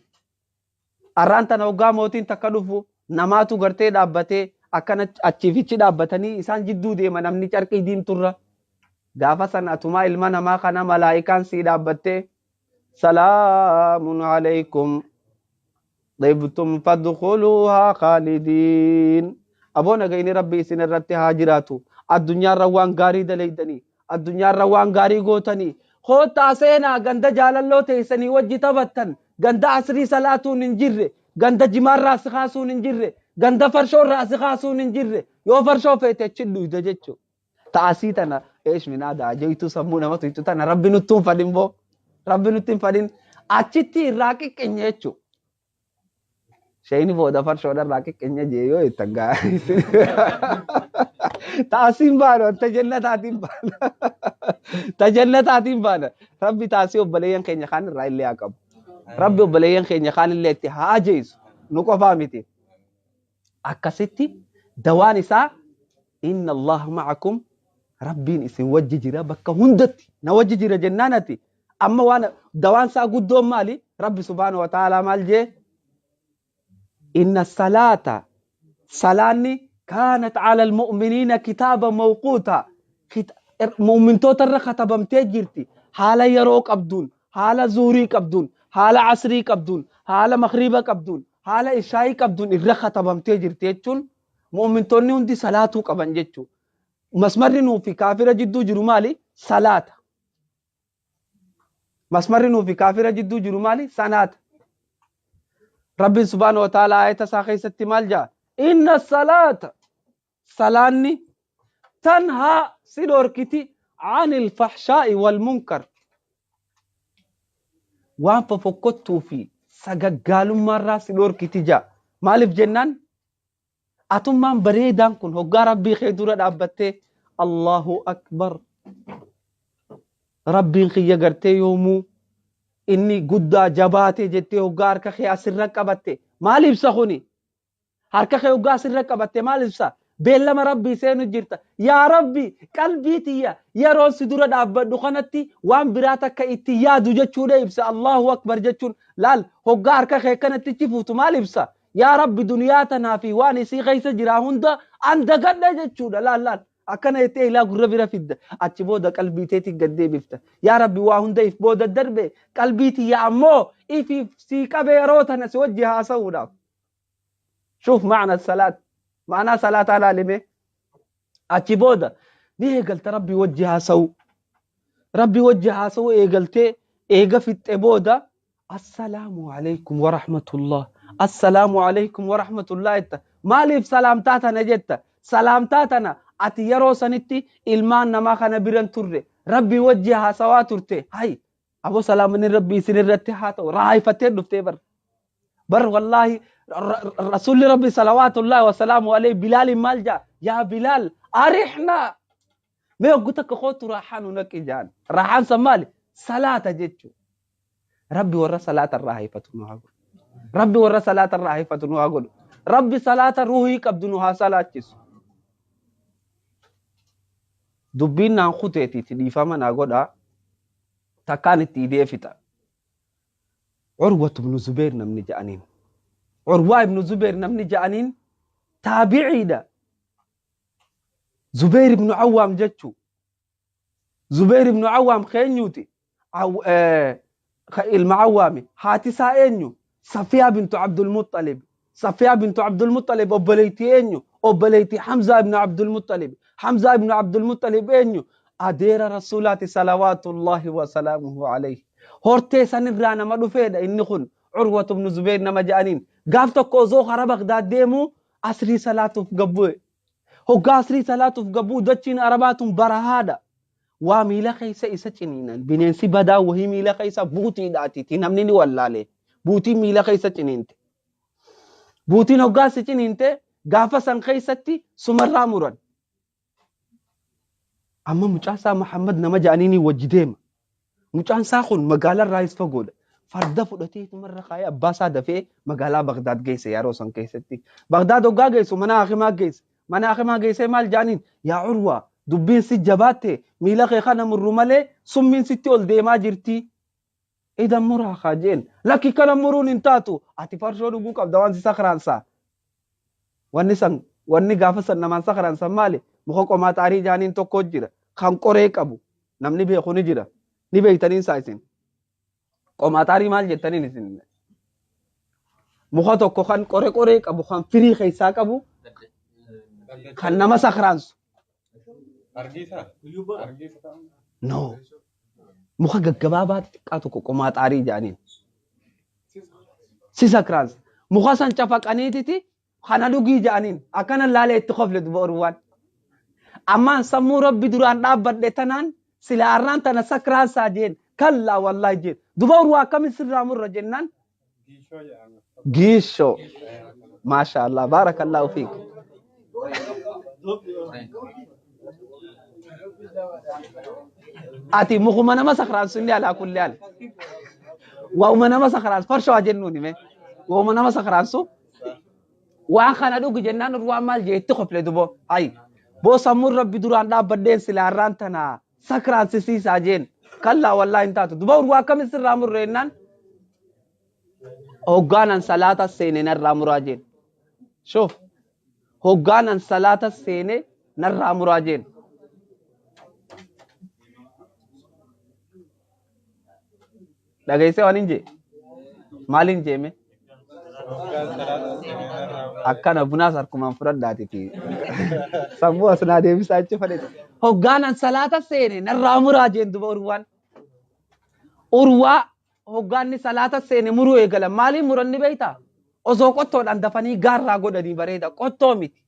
Arraan tana hoggaa mootiin takka dhufu namaatu gartee dhaabbatee akkana achiifichi dhaabbatanii isaan jidduu deema namni carqii diimturra. Gaafa san atumaa ilma namaa kana malaayikaan sii dhaabbattee, salaamun alaykum xibtum fadkhuluuhaa khaalidiin. Aboo nagayni Rabbi isin irratti haa jiraatu, addunyaarra waan gaarii dalaydanii, addunyaarra waan gaarii gootanii, koottaa seenaa ganda jaalalloo teessanii wajji taphattan, ganda asrii salaatuun hin jirre, ganda jimaarraa si kaasuun hin jirre, ganda farshoorraa si kaasuun hin jirre. Yoo farshoo feete achi dhuyda jechuu. Taasii tana eesh min aadaa ajaytuu sammuu nama tuytu tana Rabbi nutti hin fadhin boo, Rabbi nutti hin fadhin. Achitti irraa qiqqinye jechuu. Shayni booda farshoodha irraa qiqqinye jee yoo jettan gaa. Taasiin baana, ta jannataatiin baana. Ta jannataatiin baana. Rabbi taasii obboleeyyan keenya kaan irraa illee haa qabu. Rabbi obboleeyyan keenya kaan illee itti haa ajeessu. Nu qofaa miti. Akkasitti dawaan isaa inna Allah ma'akum, Rabbiin isin wajji jira, bakka hundatti na wajji jira jennaan ati amma waan dawaan isaa guddoon maali? Rabbi subhaanahu wa ta'ala maal jee? Inna salaata, salaanni, kaanat ala almu'miniina kitaaba mawquuta, mu'mintoota irra katabamtee jirti haala yeroo qabduun, haala zuhurii qabduun, haala asrii qabduun, haala makriiba qabduun, haala ishaayii qabduun irra katabamtee jirti jechuun mu'mintoonni hundi salaatuu qaban jechuu. Masmarri nuu fi kaafira jidduu jiru maali? Salaata. Masmarri nuu fi kaafira jidduu jiru maali? Salaata. Rabbiin subhaanahu wa ta'ala ayata isaa keessatti maal jaa? Inna salaata, salaanni, tanhaa, si dhorkiti, anil fahshaa'i wal munkar, waan fofokkottuu fi sagaggaalummaarraa si dhorkiti jaa. Maaliif jennaan, atummaan bareedaan kun hoggaa Rabbii kee dura dhaabbattee Allahu akbar, Rabbiin kiyya gartee yoomuu inni guddaa jabaate jettee hoggaa harka kee asirra qabatte maal ibsa kuni? Harka kee hoggaa asirra qabatte maal ibsa? Beellama Rabbii seenu jirta. Yaa Rabbi, qalbii tiyya yeroo si dura dhaabbadhu kanatti waan biraa takka itti yaadu jechuudha ibsa. Allahu Akbar jechuun laal, hoggaa harka kee kanatti ichi fuutu maal ibsa? Yaa Rabbi, duniyaa tanaa fi waan isii keessa jiraa hunda an dagadha jechuudha. Laal laal. Akkana jettee ilaa gurra bira fidda. Achi booda qalbii teetiin gad deebifta. Yaa Rabbi, waa hunda if booda darbe, qalbii tiyya ammoo ifiif sii qabe yeroo tana si wajji haasa'uudhaaf. Shuuf ma'ana salaat. Ma'anaa salaataa laalime. Achi booda ni eegalta Rabbi wajji haasa'uu. Rabbi wajji haasa'uu eegaltee eega fixxe booda Assalaamu alaikum wa rahmatullah. Assalaamu alaikum wa rahmatullah jetta. Maaliif salaamtaa tana jetta? Salaamtaa tana ati yeroo sanitti ilmaan namaa kana biran turre. Rabbi wajji haasawaa turte. Hay, aboo, salaamanni Rabbi isin irratti haa ta'u. Raayifattee dhuftee bar. Bar wallaahi, Rasuulli Rabbi salawaatullahi wasalaamu alayhi Bilaaliin maal jaa? Yaa Bilaal, arixnaa. Mee hoggu takka kootu raaxaa nu naqi jaan. Raaxaan san maali? Salaata jechuudha. Rabbi warra salaata irraa haifatu nu haa godhu. Rabbi warra salaata irraa haifatu nu haa godhu. Rabbi salaata ruuhii qabdu nu haa salaachisu. Dubbiin naan kuteetiiti, dhiifama naa godhaa. Takkaan itti idee fixa. Urwatu ibnu Zubeer namni ja'aniin. Urwaa ibnu Zubeer namni ja'aniin taabiciidha. Zubeer ibnu Awwaam jechuu. Zubeer ibnu Awwaam keenyuuti. Ilma Awwaami. Haati isaa eenyu? Safiyaa bintu Abdul Muttalib. Safiyaa bintu Abdul Muttalib obboleettii eenyu? Obboleettii Hamzaa ibnu Abdul Muttalib. Hamzaa ibnu Abdul Muttalib eenyu? Adeera Rasuulaati salawaatullahi wa salaamuhu alayhi. Hortee sanirraa nama dhufeedha inni kun. Urwatu ibnu Zubeer nama ja'aniin. Gaaf tokko osoo karaa Bagdaad deemuu asrii salaatuuf gabbu'e. Hoggaa asrii salaatuuf gabbuu dachiin Arabaa tun barahaadha. Waa miila keessa isa ciniinan. Bineensi badaa wahii miila keessa buutiidhaatiiti namni ni wallaale. Buutiin miila keessa ciniinte. Buutiin hoggaa si ciniinte gaafa san keessatti sumarraa muran. Amma mucaa isaa Muhammad nama ja'aniin wajji deema. Mucaan isaa kun magaalaa irraa fagoodha. Farda fudhatee tumarra kaayee abbaa isaa dafee magaalaa Bagdaad geesse yeroo san keessatti. Bagdaad hoggaa geessu mana hakimaa geesse. Mana hakimaa geessee maal jaaniin? Yaa Urwaa, dubbiin si jabaatte, miila kee kana murru malee summiin sitti ol deemaa jirti. Idan muraa kaa jeen. Lakki, kana muruun hin taatu. Ati farshoo dhuguu qabda, waan si sakraansaa. Wanni san, wanni gaafa san namaan sakraansan maali? Muka qomaa xaarii jaaniin tokko jira. Kan qoree qabu. Namni beeku ni jira. Ni beektaniin isaa isin. Qomaa xaarii maal jettaniin isin? Muka tokko kan qoree qoree qabu, kan firii keessaa qabu, kan nama sakraansu. Argiisa? Argiisa. No. Muka gaggabaabaa xixiqqaa tokko qomaa xaarii jaaniin. Si sakraansa. Muka san cafaqaniititi kana dhugii jaaniin. Akkana laalee itti kofle duba Urwaan. Ammaan sammuu Rabbi duraan dhaabbadhe tanaan sila arraan tana sakraansaa jeen. Kallaa wallaahi jeen. Duba Urwaa, akkamin sirraa murra jennaan. Giishoo jedhama. Giishoo. Maasha Allah. Baarakallahu fiik. Ati mukuma nama sakraansu inni alaa kulli haal. Waa'uma nama sakraansu farshoo haa jennuuni mee. Waa'uma nama sakraansu. Waan kana dhugu jennaan Urwaan maal jee? Itti kofle dubo. Hayi. Boo, sammuun Rabbi duraan dhaabbadheen sila har'aan tana sakraansisiisaa jeen. Kallaa wallaahi, hin taatu. Duba Urwaa, akkamin sirraa murre jennaan. Hoggaanan salaata seene narraa muraa jeen. Shoof. Hoggaanan salaata seene narraa muraa jeen. Dhageessee waan hin jee? Maal hin jeeme? Akkana bunaas harkumaan fudhadhaatiti. Sammuu as naa deebisaa achi fadhete. Hoggaanan salaata seene narraa muraa jeen duba Urwaan. Urwaa hoggaanni salaata seene muruu eegalan. Maaliin muranni beektaa? Osoo qottoodhaan dafanii gaarraa godhanii bareeda. Qottoo miti.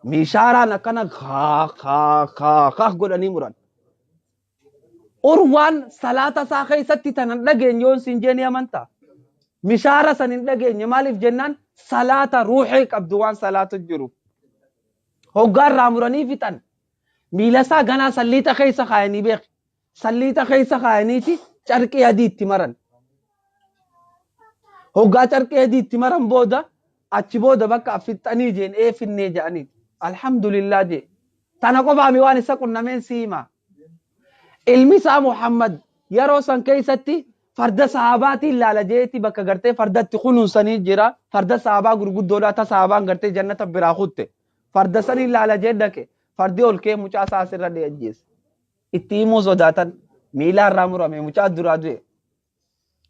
Mishaaraan akkana kaa kaa kaa kaa godhanii muran. Urwaan salaata isaa keessatti tanan dhageenye yoon siin jee ni amantaa? Mishaara san hin dhageenye. Maaliif jennaan salaata ruuxee qabdu waan salaatu jiru. Hoggaarraa muranii fixan. Miila isaa ganaa salliixa keessa kaayanii beeki. Salliixa keessa kaayaniiti carqii adii itti maran. Hoggaa carqii adii itti maran booda, achi booda bakka fixxanii jeen, ee, finnee jedhanii. Alhamdulillah jee. Tana qofaami waan isa qunnameen si hima. Ilmi isaa Muhammad yeroo san keessatti farda sahabaatiin laala jeeti bakka gartee fardatti kunuunsanii jira. Farda sahabaa gurguddoodha ta sahabaan gartee jannata biraa kutte. Farda sanii laala jee dhaqe. Fardi ol kee mucaa isaa asirra dhee ajjeese. Itti himuu sodaatan miila irraa murame mucaa duraa du'e.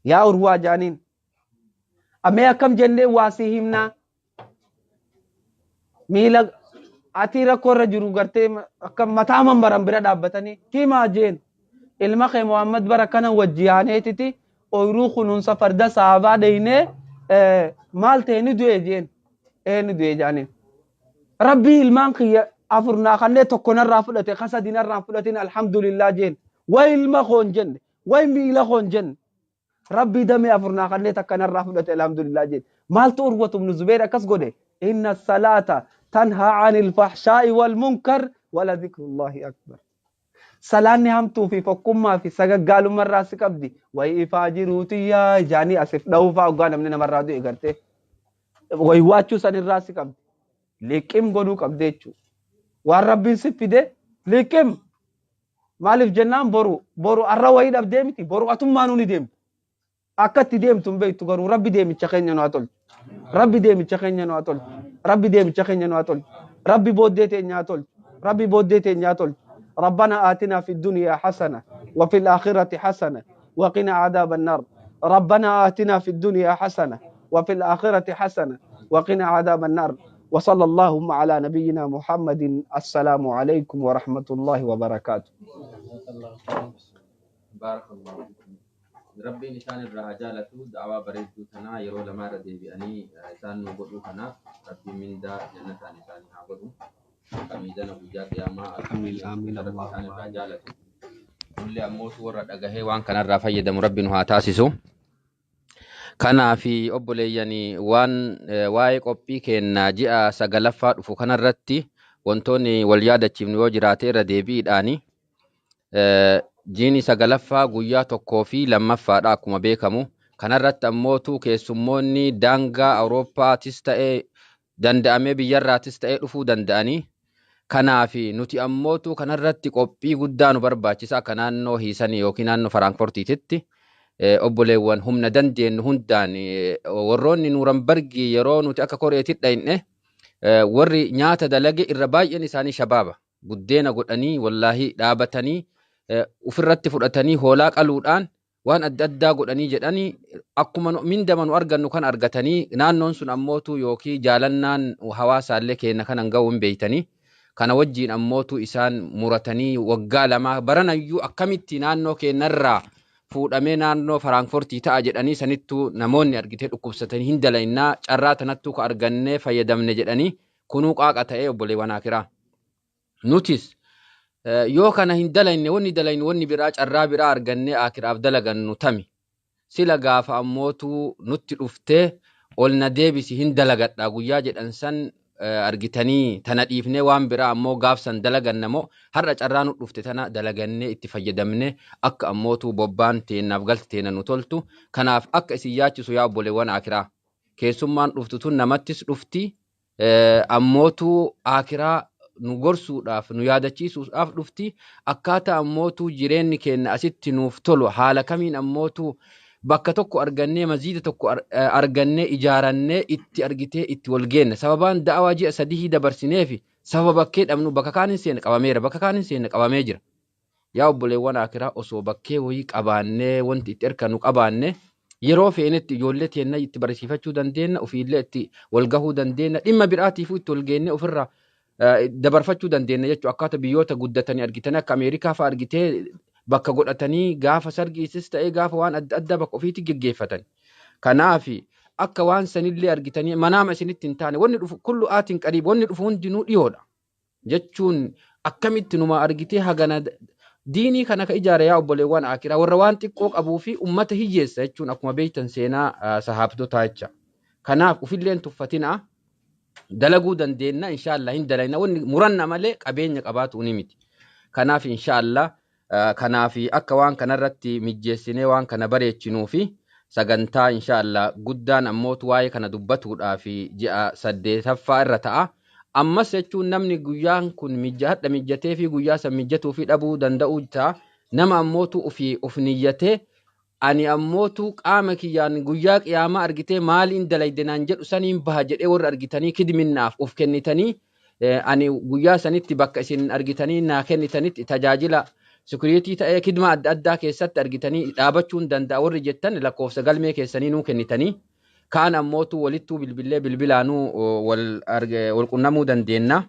Yaa Urwaa jaaniin. Amee akkam jennee waa si himnaa. Miila ati rakkoo irra jiru gartee akka mataa mambaran bira dhaabbatanii himaa jeen. Ilma kee Muhammad bara kana wajji yaaneetiti ooyiruu kunuunsa farda sahabaa dheeynee maal ta'e ni du'e jeen. Ee ni du'e jaaniin. Rabbii ilmaan kiyya afur naa kannee tokko narraa fudhate ka sadi narraa fudhatin alhamdulillah jeen. Way ilma koon jenne way miila koon jenne. Rabbii damee afur naa kannee takka narraa fudhate alhamdulillah jeen. Maaltu Urwatu ibnu Zubeer akkas godhe? Inna salaata tanhaa anil fahshaa'i wal munkar wala dhikrullahi akbar. Salaanni hamtuu fi fokkummaa fi sagaggaalummarraa si qabdi. Way ifaa jiruutiyyaa jaanii asif dha'uufaa hoggaa namni namarraa du'e gartee. Way waachuu sanirraa si qabdi. Liqim godhuu qabdi jechuudha. Waan Rabbiin si fide liqim. Maaliif jennaan boru boru arra wayii dhabdee miti boru atummaanuu ni deemtu. Akka itti deemtu hin beektu garuu Rabbi deemicha keenya nu haa tolchu. Rabbi deemicha keenya nu haa tolchu. Rabbi deemicha keenya nu haa tolchu. Rabbi booddee teenya haa tolchu. Rabbi booddee teenya haa tolchu. ربنا آتنا في الدنيا حسنة وفي الآخرة حسنة وقنا عذاب النار. ربنا آتنا في الدنيا حسنة وفي الآخرة حسنة وقنا عذاب النار. وصلى اللهم على نبينا محمد. السلام عليكم ورحمة الله وبركاته. بارك الله فيكم. Rabbiin isaan irraa haa jaalatu. Da'awaa bareedduu tanaa yeroo lamaa irra deebi'anii isaan nu godhuu kanaaf Rabbiin mindaa jannataan isaanii haa godhu. Akka miizana guyyaa qiyaamaa Amiin amiin irratti isaan Allahumma irraa jaalatu. Nullee ammoo warra dhagahee waan kanarraa fayyadamu Rabbi nu haa taasisu. Kanaafi obboleeyyanii waan waa'ee qophii keenna ji'a sagalaffaa dhufu kanarratti wantoonni wal yaadachiifnu yoo jiraate irra deebiidhaani. Jiini sagalaffaa guyyaa 1 fi 2ffaadha akkuma beekamu. Kanarratti ammootu keessummoonni daangaa Awurooppaatis ta'ee danda'amee biyyarraatis ta'ee dhufuu danda'anii. Kanaafi nuti ammootu kanarratti qophii guddaa nu barbaachisa akka naannoo Hiisanii yookiin naannoo Firaankoortiititti. Obboleewwan humna dandeenyu hundaan warroonni Nuurambargii yeroo nuti akka koreetti dhayne warri nyaata dalage irra baay'een isaanii shabaaba. Buddeena godhanii wallaahi dhaabatanii ofirratti fudhatanii hoolaa qaluudhaan waan adda addaa godhanii jedhanii akkuma mindama nu argannu kan argatanii naannoon sun ammootu yookiin jaalannaan hawaasaallee keenya kanan ga'uu hin beeytanii. Kana wajjiin ammootu isaan muratanii waggaa lamaa baranayyuu akkamitti naannoo keenyarraa fuudhamee naannoo Firaankoortii ta'a jedhanii sanittuu namoonni argitee dhukkubsatanii hin dalaynaa carraa tanattuu ka argannee fayyadamne jedhanii kunuu qaaqa ta'ee obboleewwan akiraa. Nutis yoo kana hin dalayne wanni dalaynu wanni biraa carraa biraa argannee akiraaf dalagannu tami. Sila gaafa ammootu nutti dhuftee ol na deebisi hin dalagadha guyyaa jedhan san argitanii tana dhiifnee waan biraa ammoo gaafsan dalaganna moo har'a carraa nu dhufte tana dalagannee itti fayyadamne akka ammootu bobbaan teennaaf galti teenna nu toltu. Kanaaf akka isin yaachisu yaa obboleewwan akiraa. Keessummaan dhuftu tun namattis dhufti ammootu akiraa nu gorsuudhaaf nu yaadachiisuudhaaf dhufti. Akkaataa ammootu jireenyi keenya asitti nuuf tolu haala kamiin ammootu bakka tokko argannee maziida tokko argannee ijaarannee itti argitee itti wal geenna. Sababaan da'awaa ji'a 3 dabarsineefi sababa bakkee dhabnu bakka kaan hin seenne qabameera bakka kaan hin seenne qabamee jira. Yaa obboleewwan akiraa osoo bakkee wayii qabaannee wanti itti erkannu qabaanne yeroo feenetti ijoollee teenna itti barsiifachuu dandeenya ofiillee itti wal gahuu dandeenya dhimma biraatiifuu itti wal geennee ofirraa dabarfachuu dandeenya jechuudha. Akkaataa biyyoota guddatanii argitanii akka Ameerikaa fa'aa argitee bakka godhatanii gaafa sargiisis ta'ee gaafa waan adda addaa bakka ofiitti geggeeffatan. Kanaaf akka waan sanillee argitanii manaama isinitti hin taane wanni dhufu kullu aatiin qariib wanni dhufu hundinuu dhiyoodha jechuun akkamitti numa argitee hagana diinii kana ka ijaare yaa obboleewwan akiraa warra waan xiqqoo qabuu fi ummata hiyyeessa jechuun akkuma beektan seenaa sahaabtotaa jecha. Kanaaf ofillee hin tuffatinaa dalaguu dandeenya inshaallah hin dalayna wanni muranna malee qabeenya qabaatu ni miti. Kanaaf inshaallah kanaaf akka waan kanarratti mijjeessinee waan kana bareechinuu fi sagantaa inshaallah guddaan ammootu waa'ee kana dubbatuudhaa fi ji'a 8ffaa irra ta'a. Ammas jechuun namni guyyaan kun hadha mijjatee fi guyyaa san mijjatuu fi dhabuu danda'uu ta'a. Nama ammootu ofii of niyyatee ani ammootu qaama kiyyaan guyyaa qiyaamaa argitee maaliin dalayde naan jedhu saniin baha jedhee warra argitanii kidminnaaf of kennitanii ani guyyaa sanitti bakka isin argitanii naa kennitanitti tajaajila sikuriitii ta'ee kidma adda addaa keessatti argitanii dhaabachuun danda'a warri jettan lakkoofsa galmee keessanii nuu kennitanii kaan ammootu walittuu bilbillee bilbilaanuu wal qunnamuu dandeenya.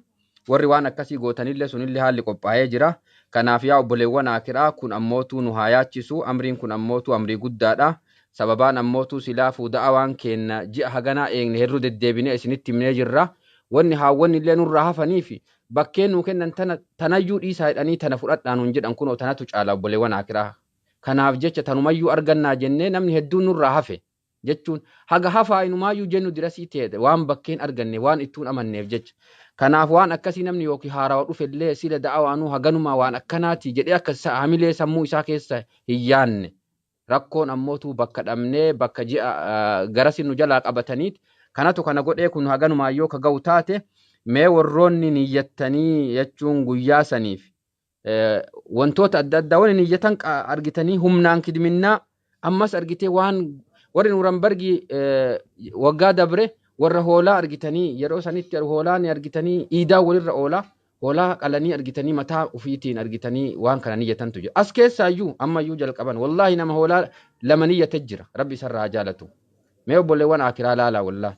Warri waan akkasii gootanillee sunillee haalli qophaa'ee jira. Kanaaf yaa obboleewwan akiraa kun ammootu nu haa yaachisu. Amriin kun ammootu amrii guddaadha. Sababaan ammootu silaafuu da'awaan keenna ji'a haganaa eegne herru deddeebinee isinitti himnee jirra. Wanni haawwanni illee nurraa hafanii fi bakkeen nuu kennan tana tanayyuu dhiisaa jedhanii tana fudhadhaa nuun jedhan kunoo tanatu caala obboleewwan akiraa. Kanaaf jecha tanumayyuu argannaa jennee namni hedduun nurraa hafe jechuun haga hafaa inumaayyuu jennu dirasii ta'e waan bakkeen arganne waan ittuun amanneef jecha. Kanaaf waan akkasii namni yookiin haarawa dhufellee sila da'awaanuu haganumaa waan akkanaati jedhee akka hamilee sammuu isaa keessa hin yaanne. Rakkoon ammootu bakka dhabnee bakka ji'a garasi nu jalaa qabataniit kanatu kana godhee kun haganumaa yoo ka ga'u taate mee warroonni niyyattanii jechuun guyyaa saniif wantoota adda addaa wanni niyyatan argitanii humnaan kidminnaa ammas argitee waan warri Nuurambargii waggaa dabre warra hoolaa argitanii yeroo sanitti hoolaa ni argitanii iidaa walirra oolaa hoolaa qalanii argitanii mataa ofiitiin argitanii waan kana niyyatantu jira. As keessaayyuu ammayyuu jalqaban wallaahi nama hoolaa lama niyyate jira rabbi isarraa jaalatu. Mee obboleewwan akiraa laalaa wallaahi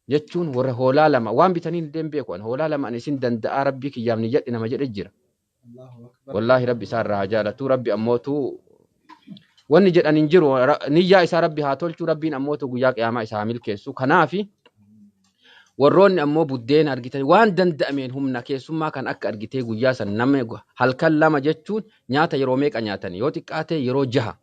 jechuun warra hoolaa lama waan bitanii illee hin beeku hoolaa lama ani isin danda'aa rabbii kiyyaaf niyyadhe nama jedhe jira. Wallaahi rabbi isarraa jaalatu rabbi ammootu wanni jedhan hin jiru niyyaa isaa rabbi haa tolchu rabbiin ammootu guyyaa qiyaamaa isaa milkeessu. Kanaafi warroonni ammoo buddeena argitanii waan danda'ameen humna keessummaa kan akka argitee guyyaa san nama halkan lama jechuun nyaata yeroo meeqa nyaatanii yoo xiqqaate yeroo jaha.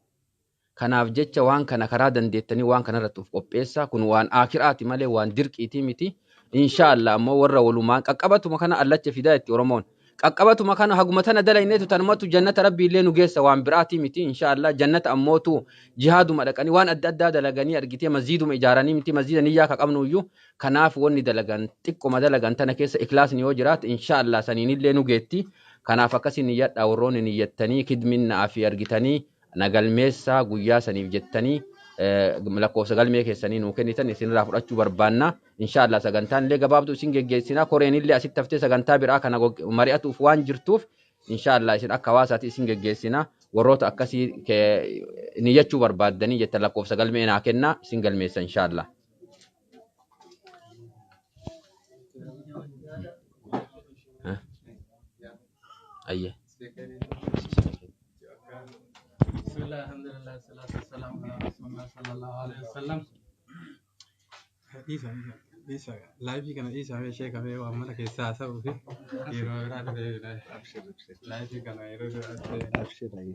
Kanaaf jecha waan kana karaa dandeettanii waan kanarratti of qopheessaa kun waan akiraati malee waan dirqiitii miti. Inshaallah ammoo warra walumaan qaqqabatuma kana allacha fidaa itti Oromoon. Qaqqabatuma kana haguma tana dalayneetu tanumatu jannata rabbi illee nu geessa waan biraatii miti inshaallah jannata ammootu jihaaduma dhaqanii waan adda addaa dalaganii argitee masjiiduma ijaaranii miti masjiida niyyaa ka qabnu iyyuu kanaaf wanni dalagan xiqqoma dalagan tana keessa ikhlaasni yoo jiraate inshaallah saniin illee nu geetti. Kanaaf akkasii niyyadhaa warroonni niyyattanii kidminnaa fi argitanii nagalmeessaa guyyaa saniif jettanii lakkoofsa galmee keessanii nuu kennitan isinirraa fudhachuu barbaanna. Inshaallah sagantaan illee gabaabduu isin geggeessinaa koreen illee asitti haftee sagantaa biraa kana mari'atuuf waan jirtuuf inshaallah isin akka hawaasaatti isin geggeessinaa warroota akkasii niyyachuu barbaaddanii jettan lakkoofsa galmee naa kennaa isin galmeessa inshaallah. Ayyee. Bismillah, alhamdulillah, salatu wassalamu ala rasulillah sallallahu alaihi wasallam. Dhiisa dhiisa laayifii kana dhiisa ishee qabee waan mana keessaa haasa'uu fi yeroo biraa dhufee laayifii kana yeroo biraatti.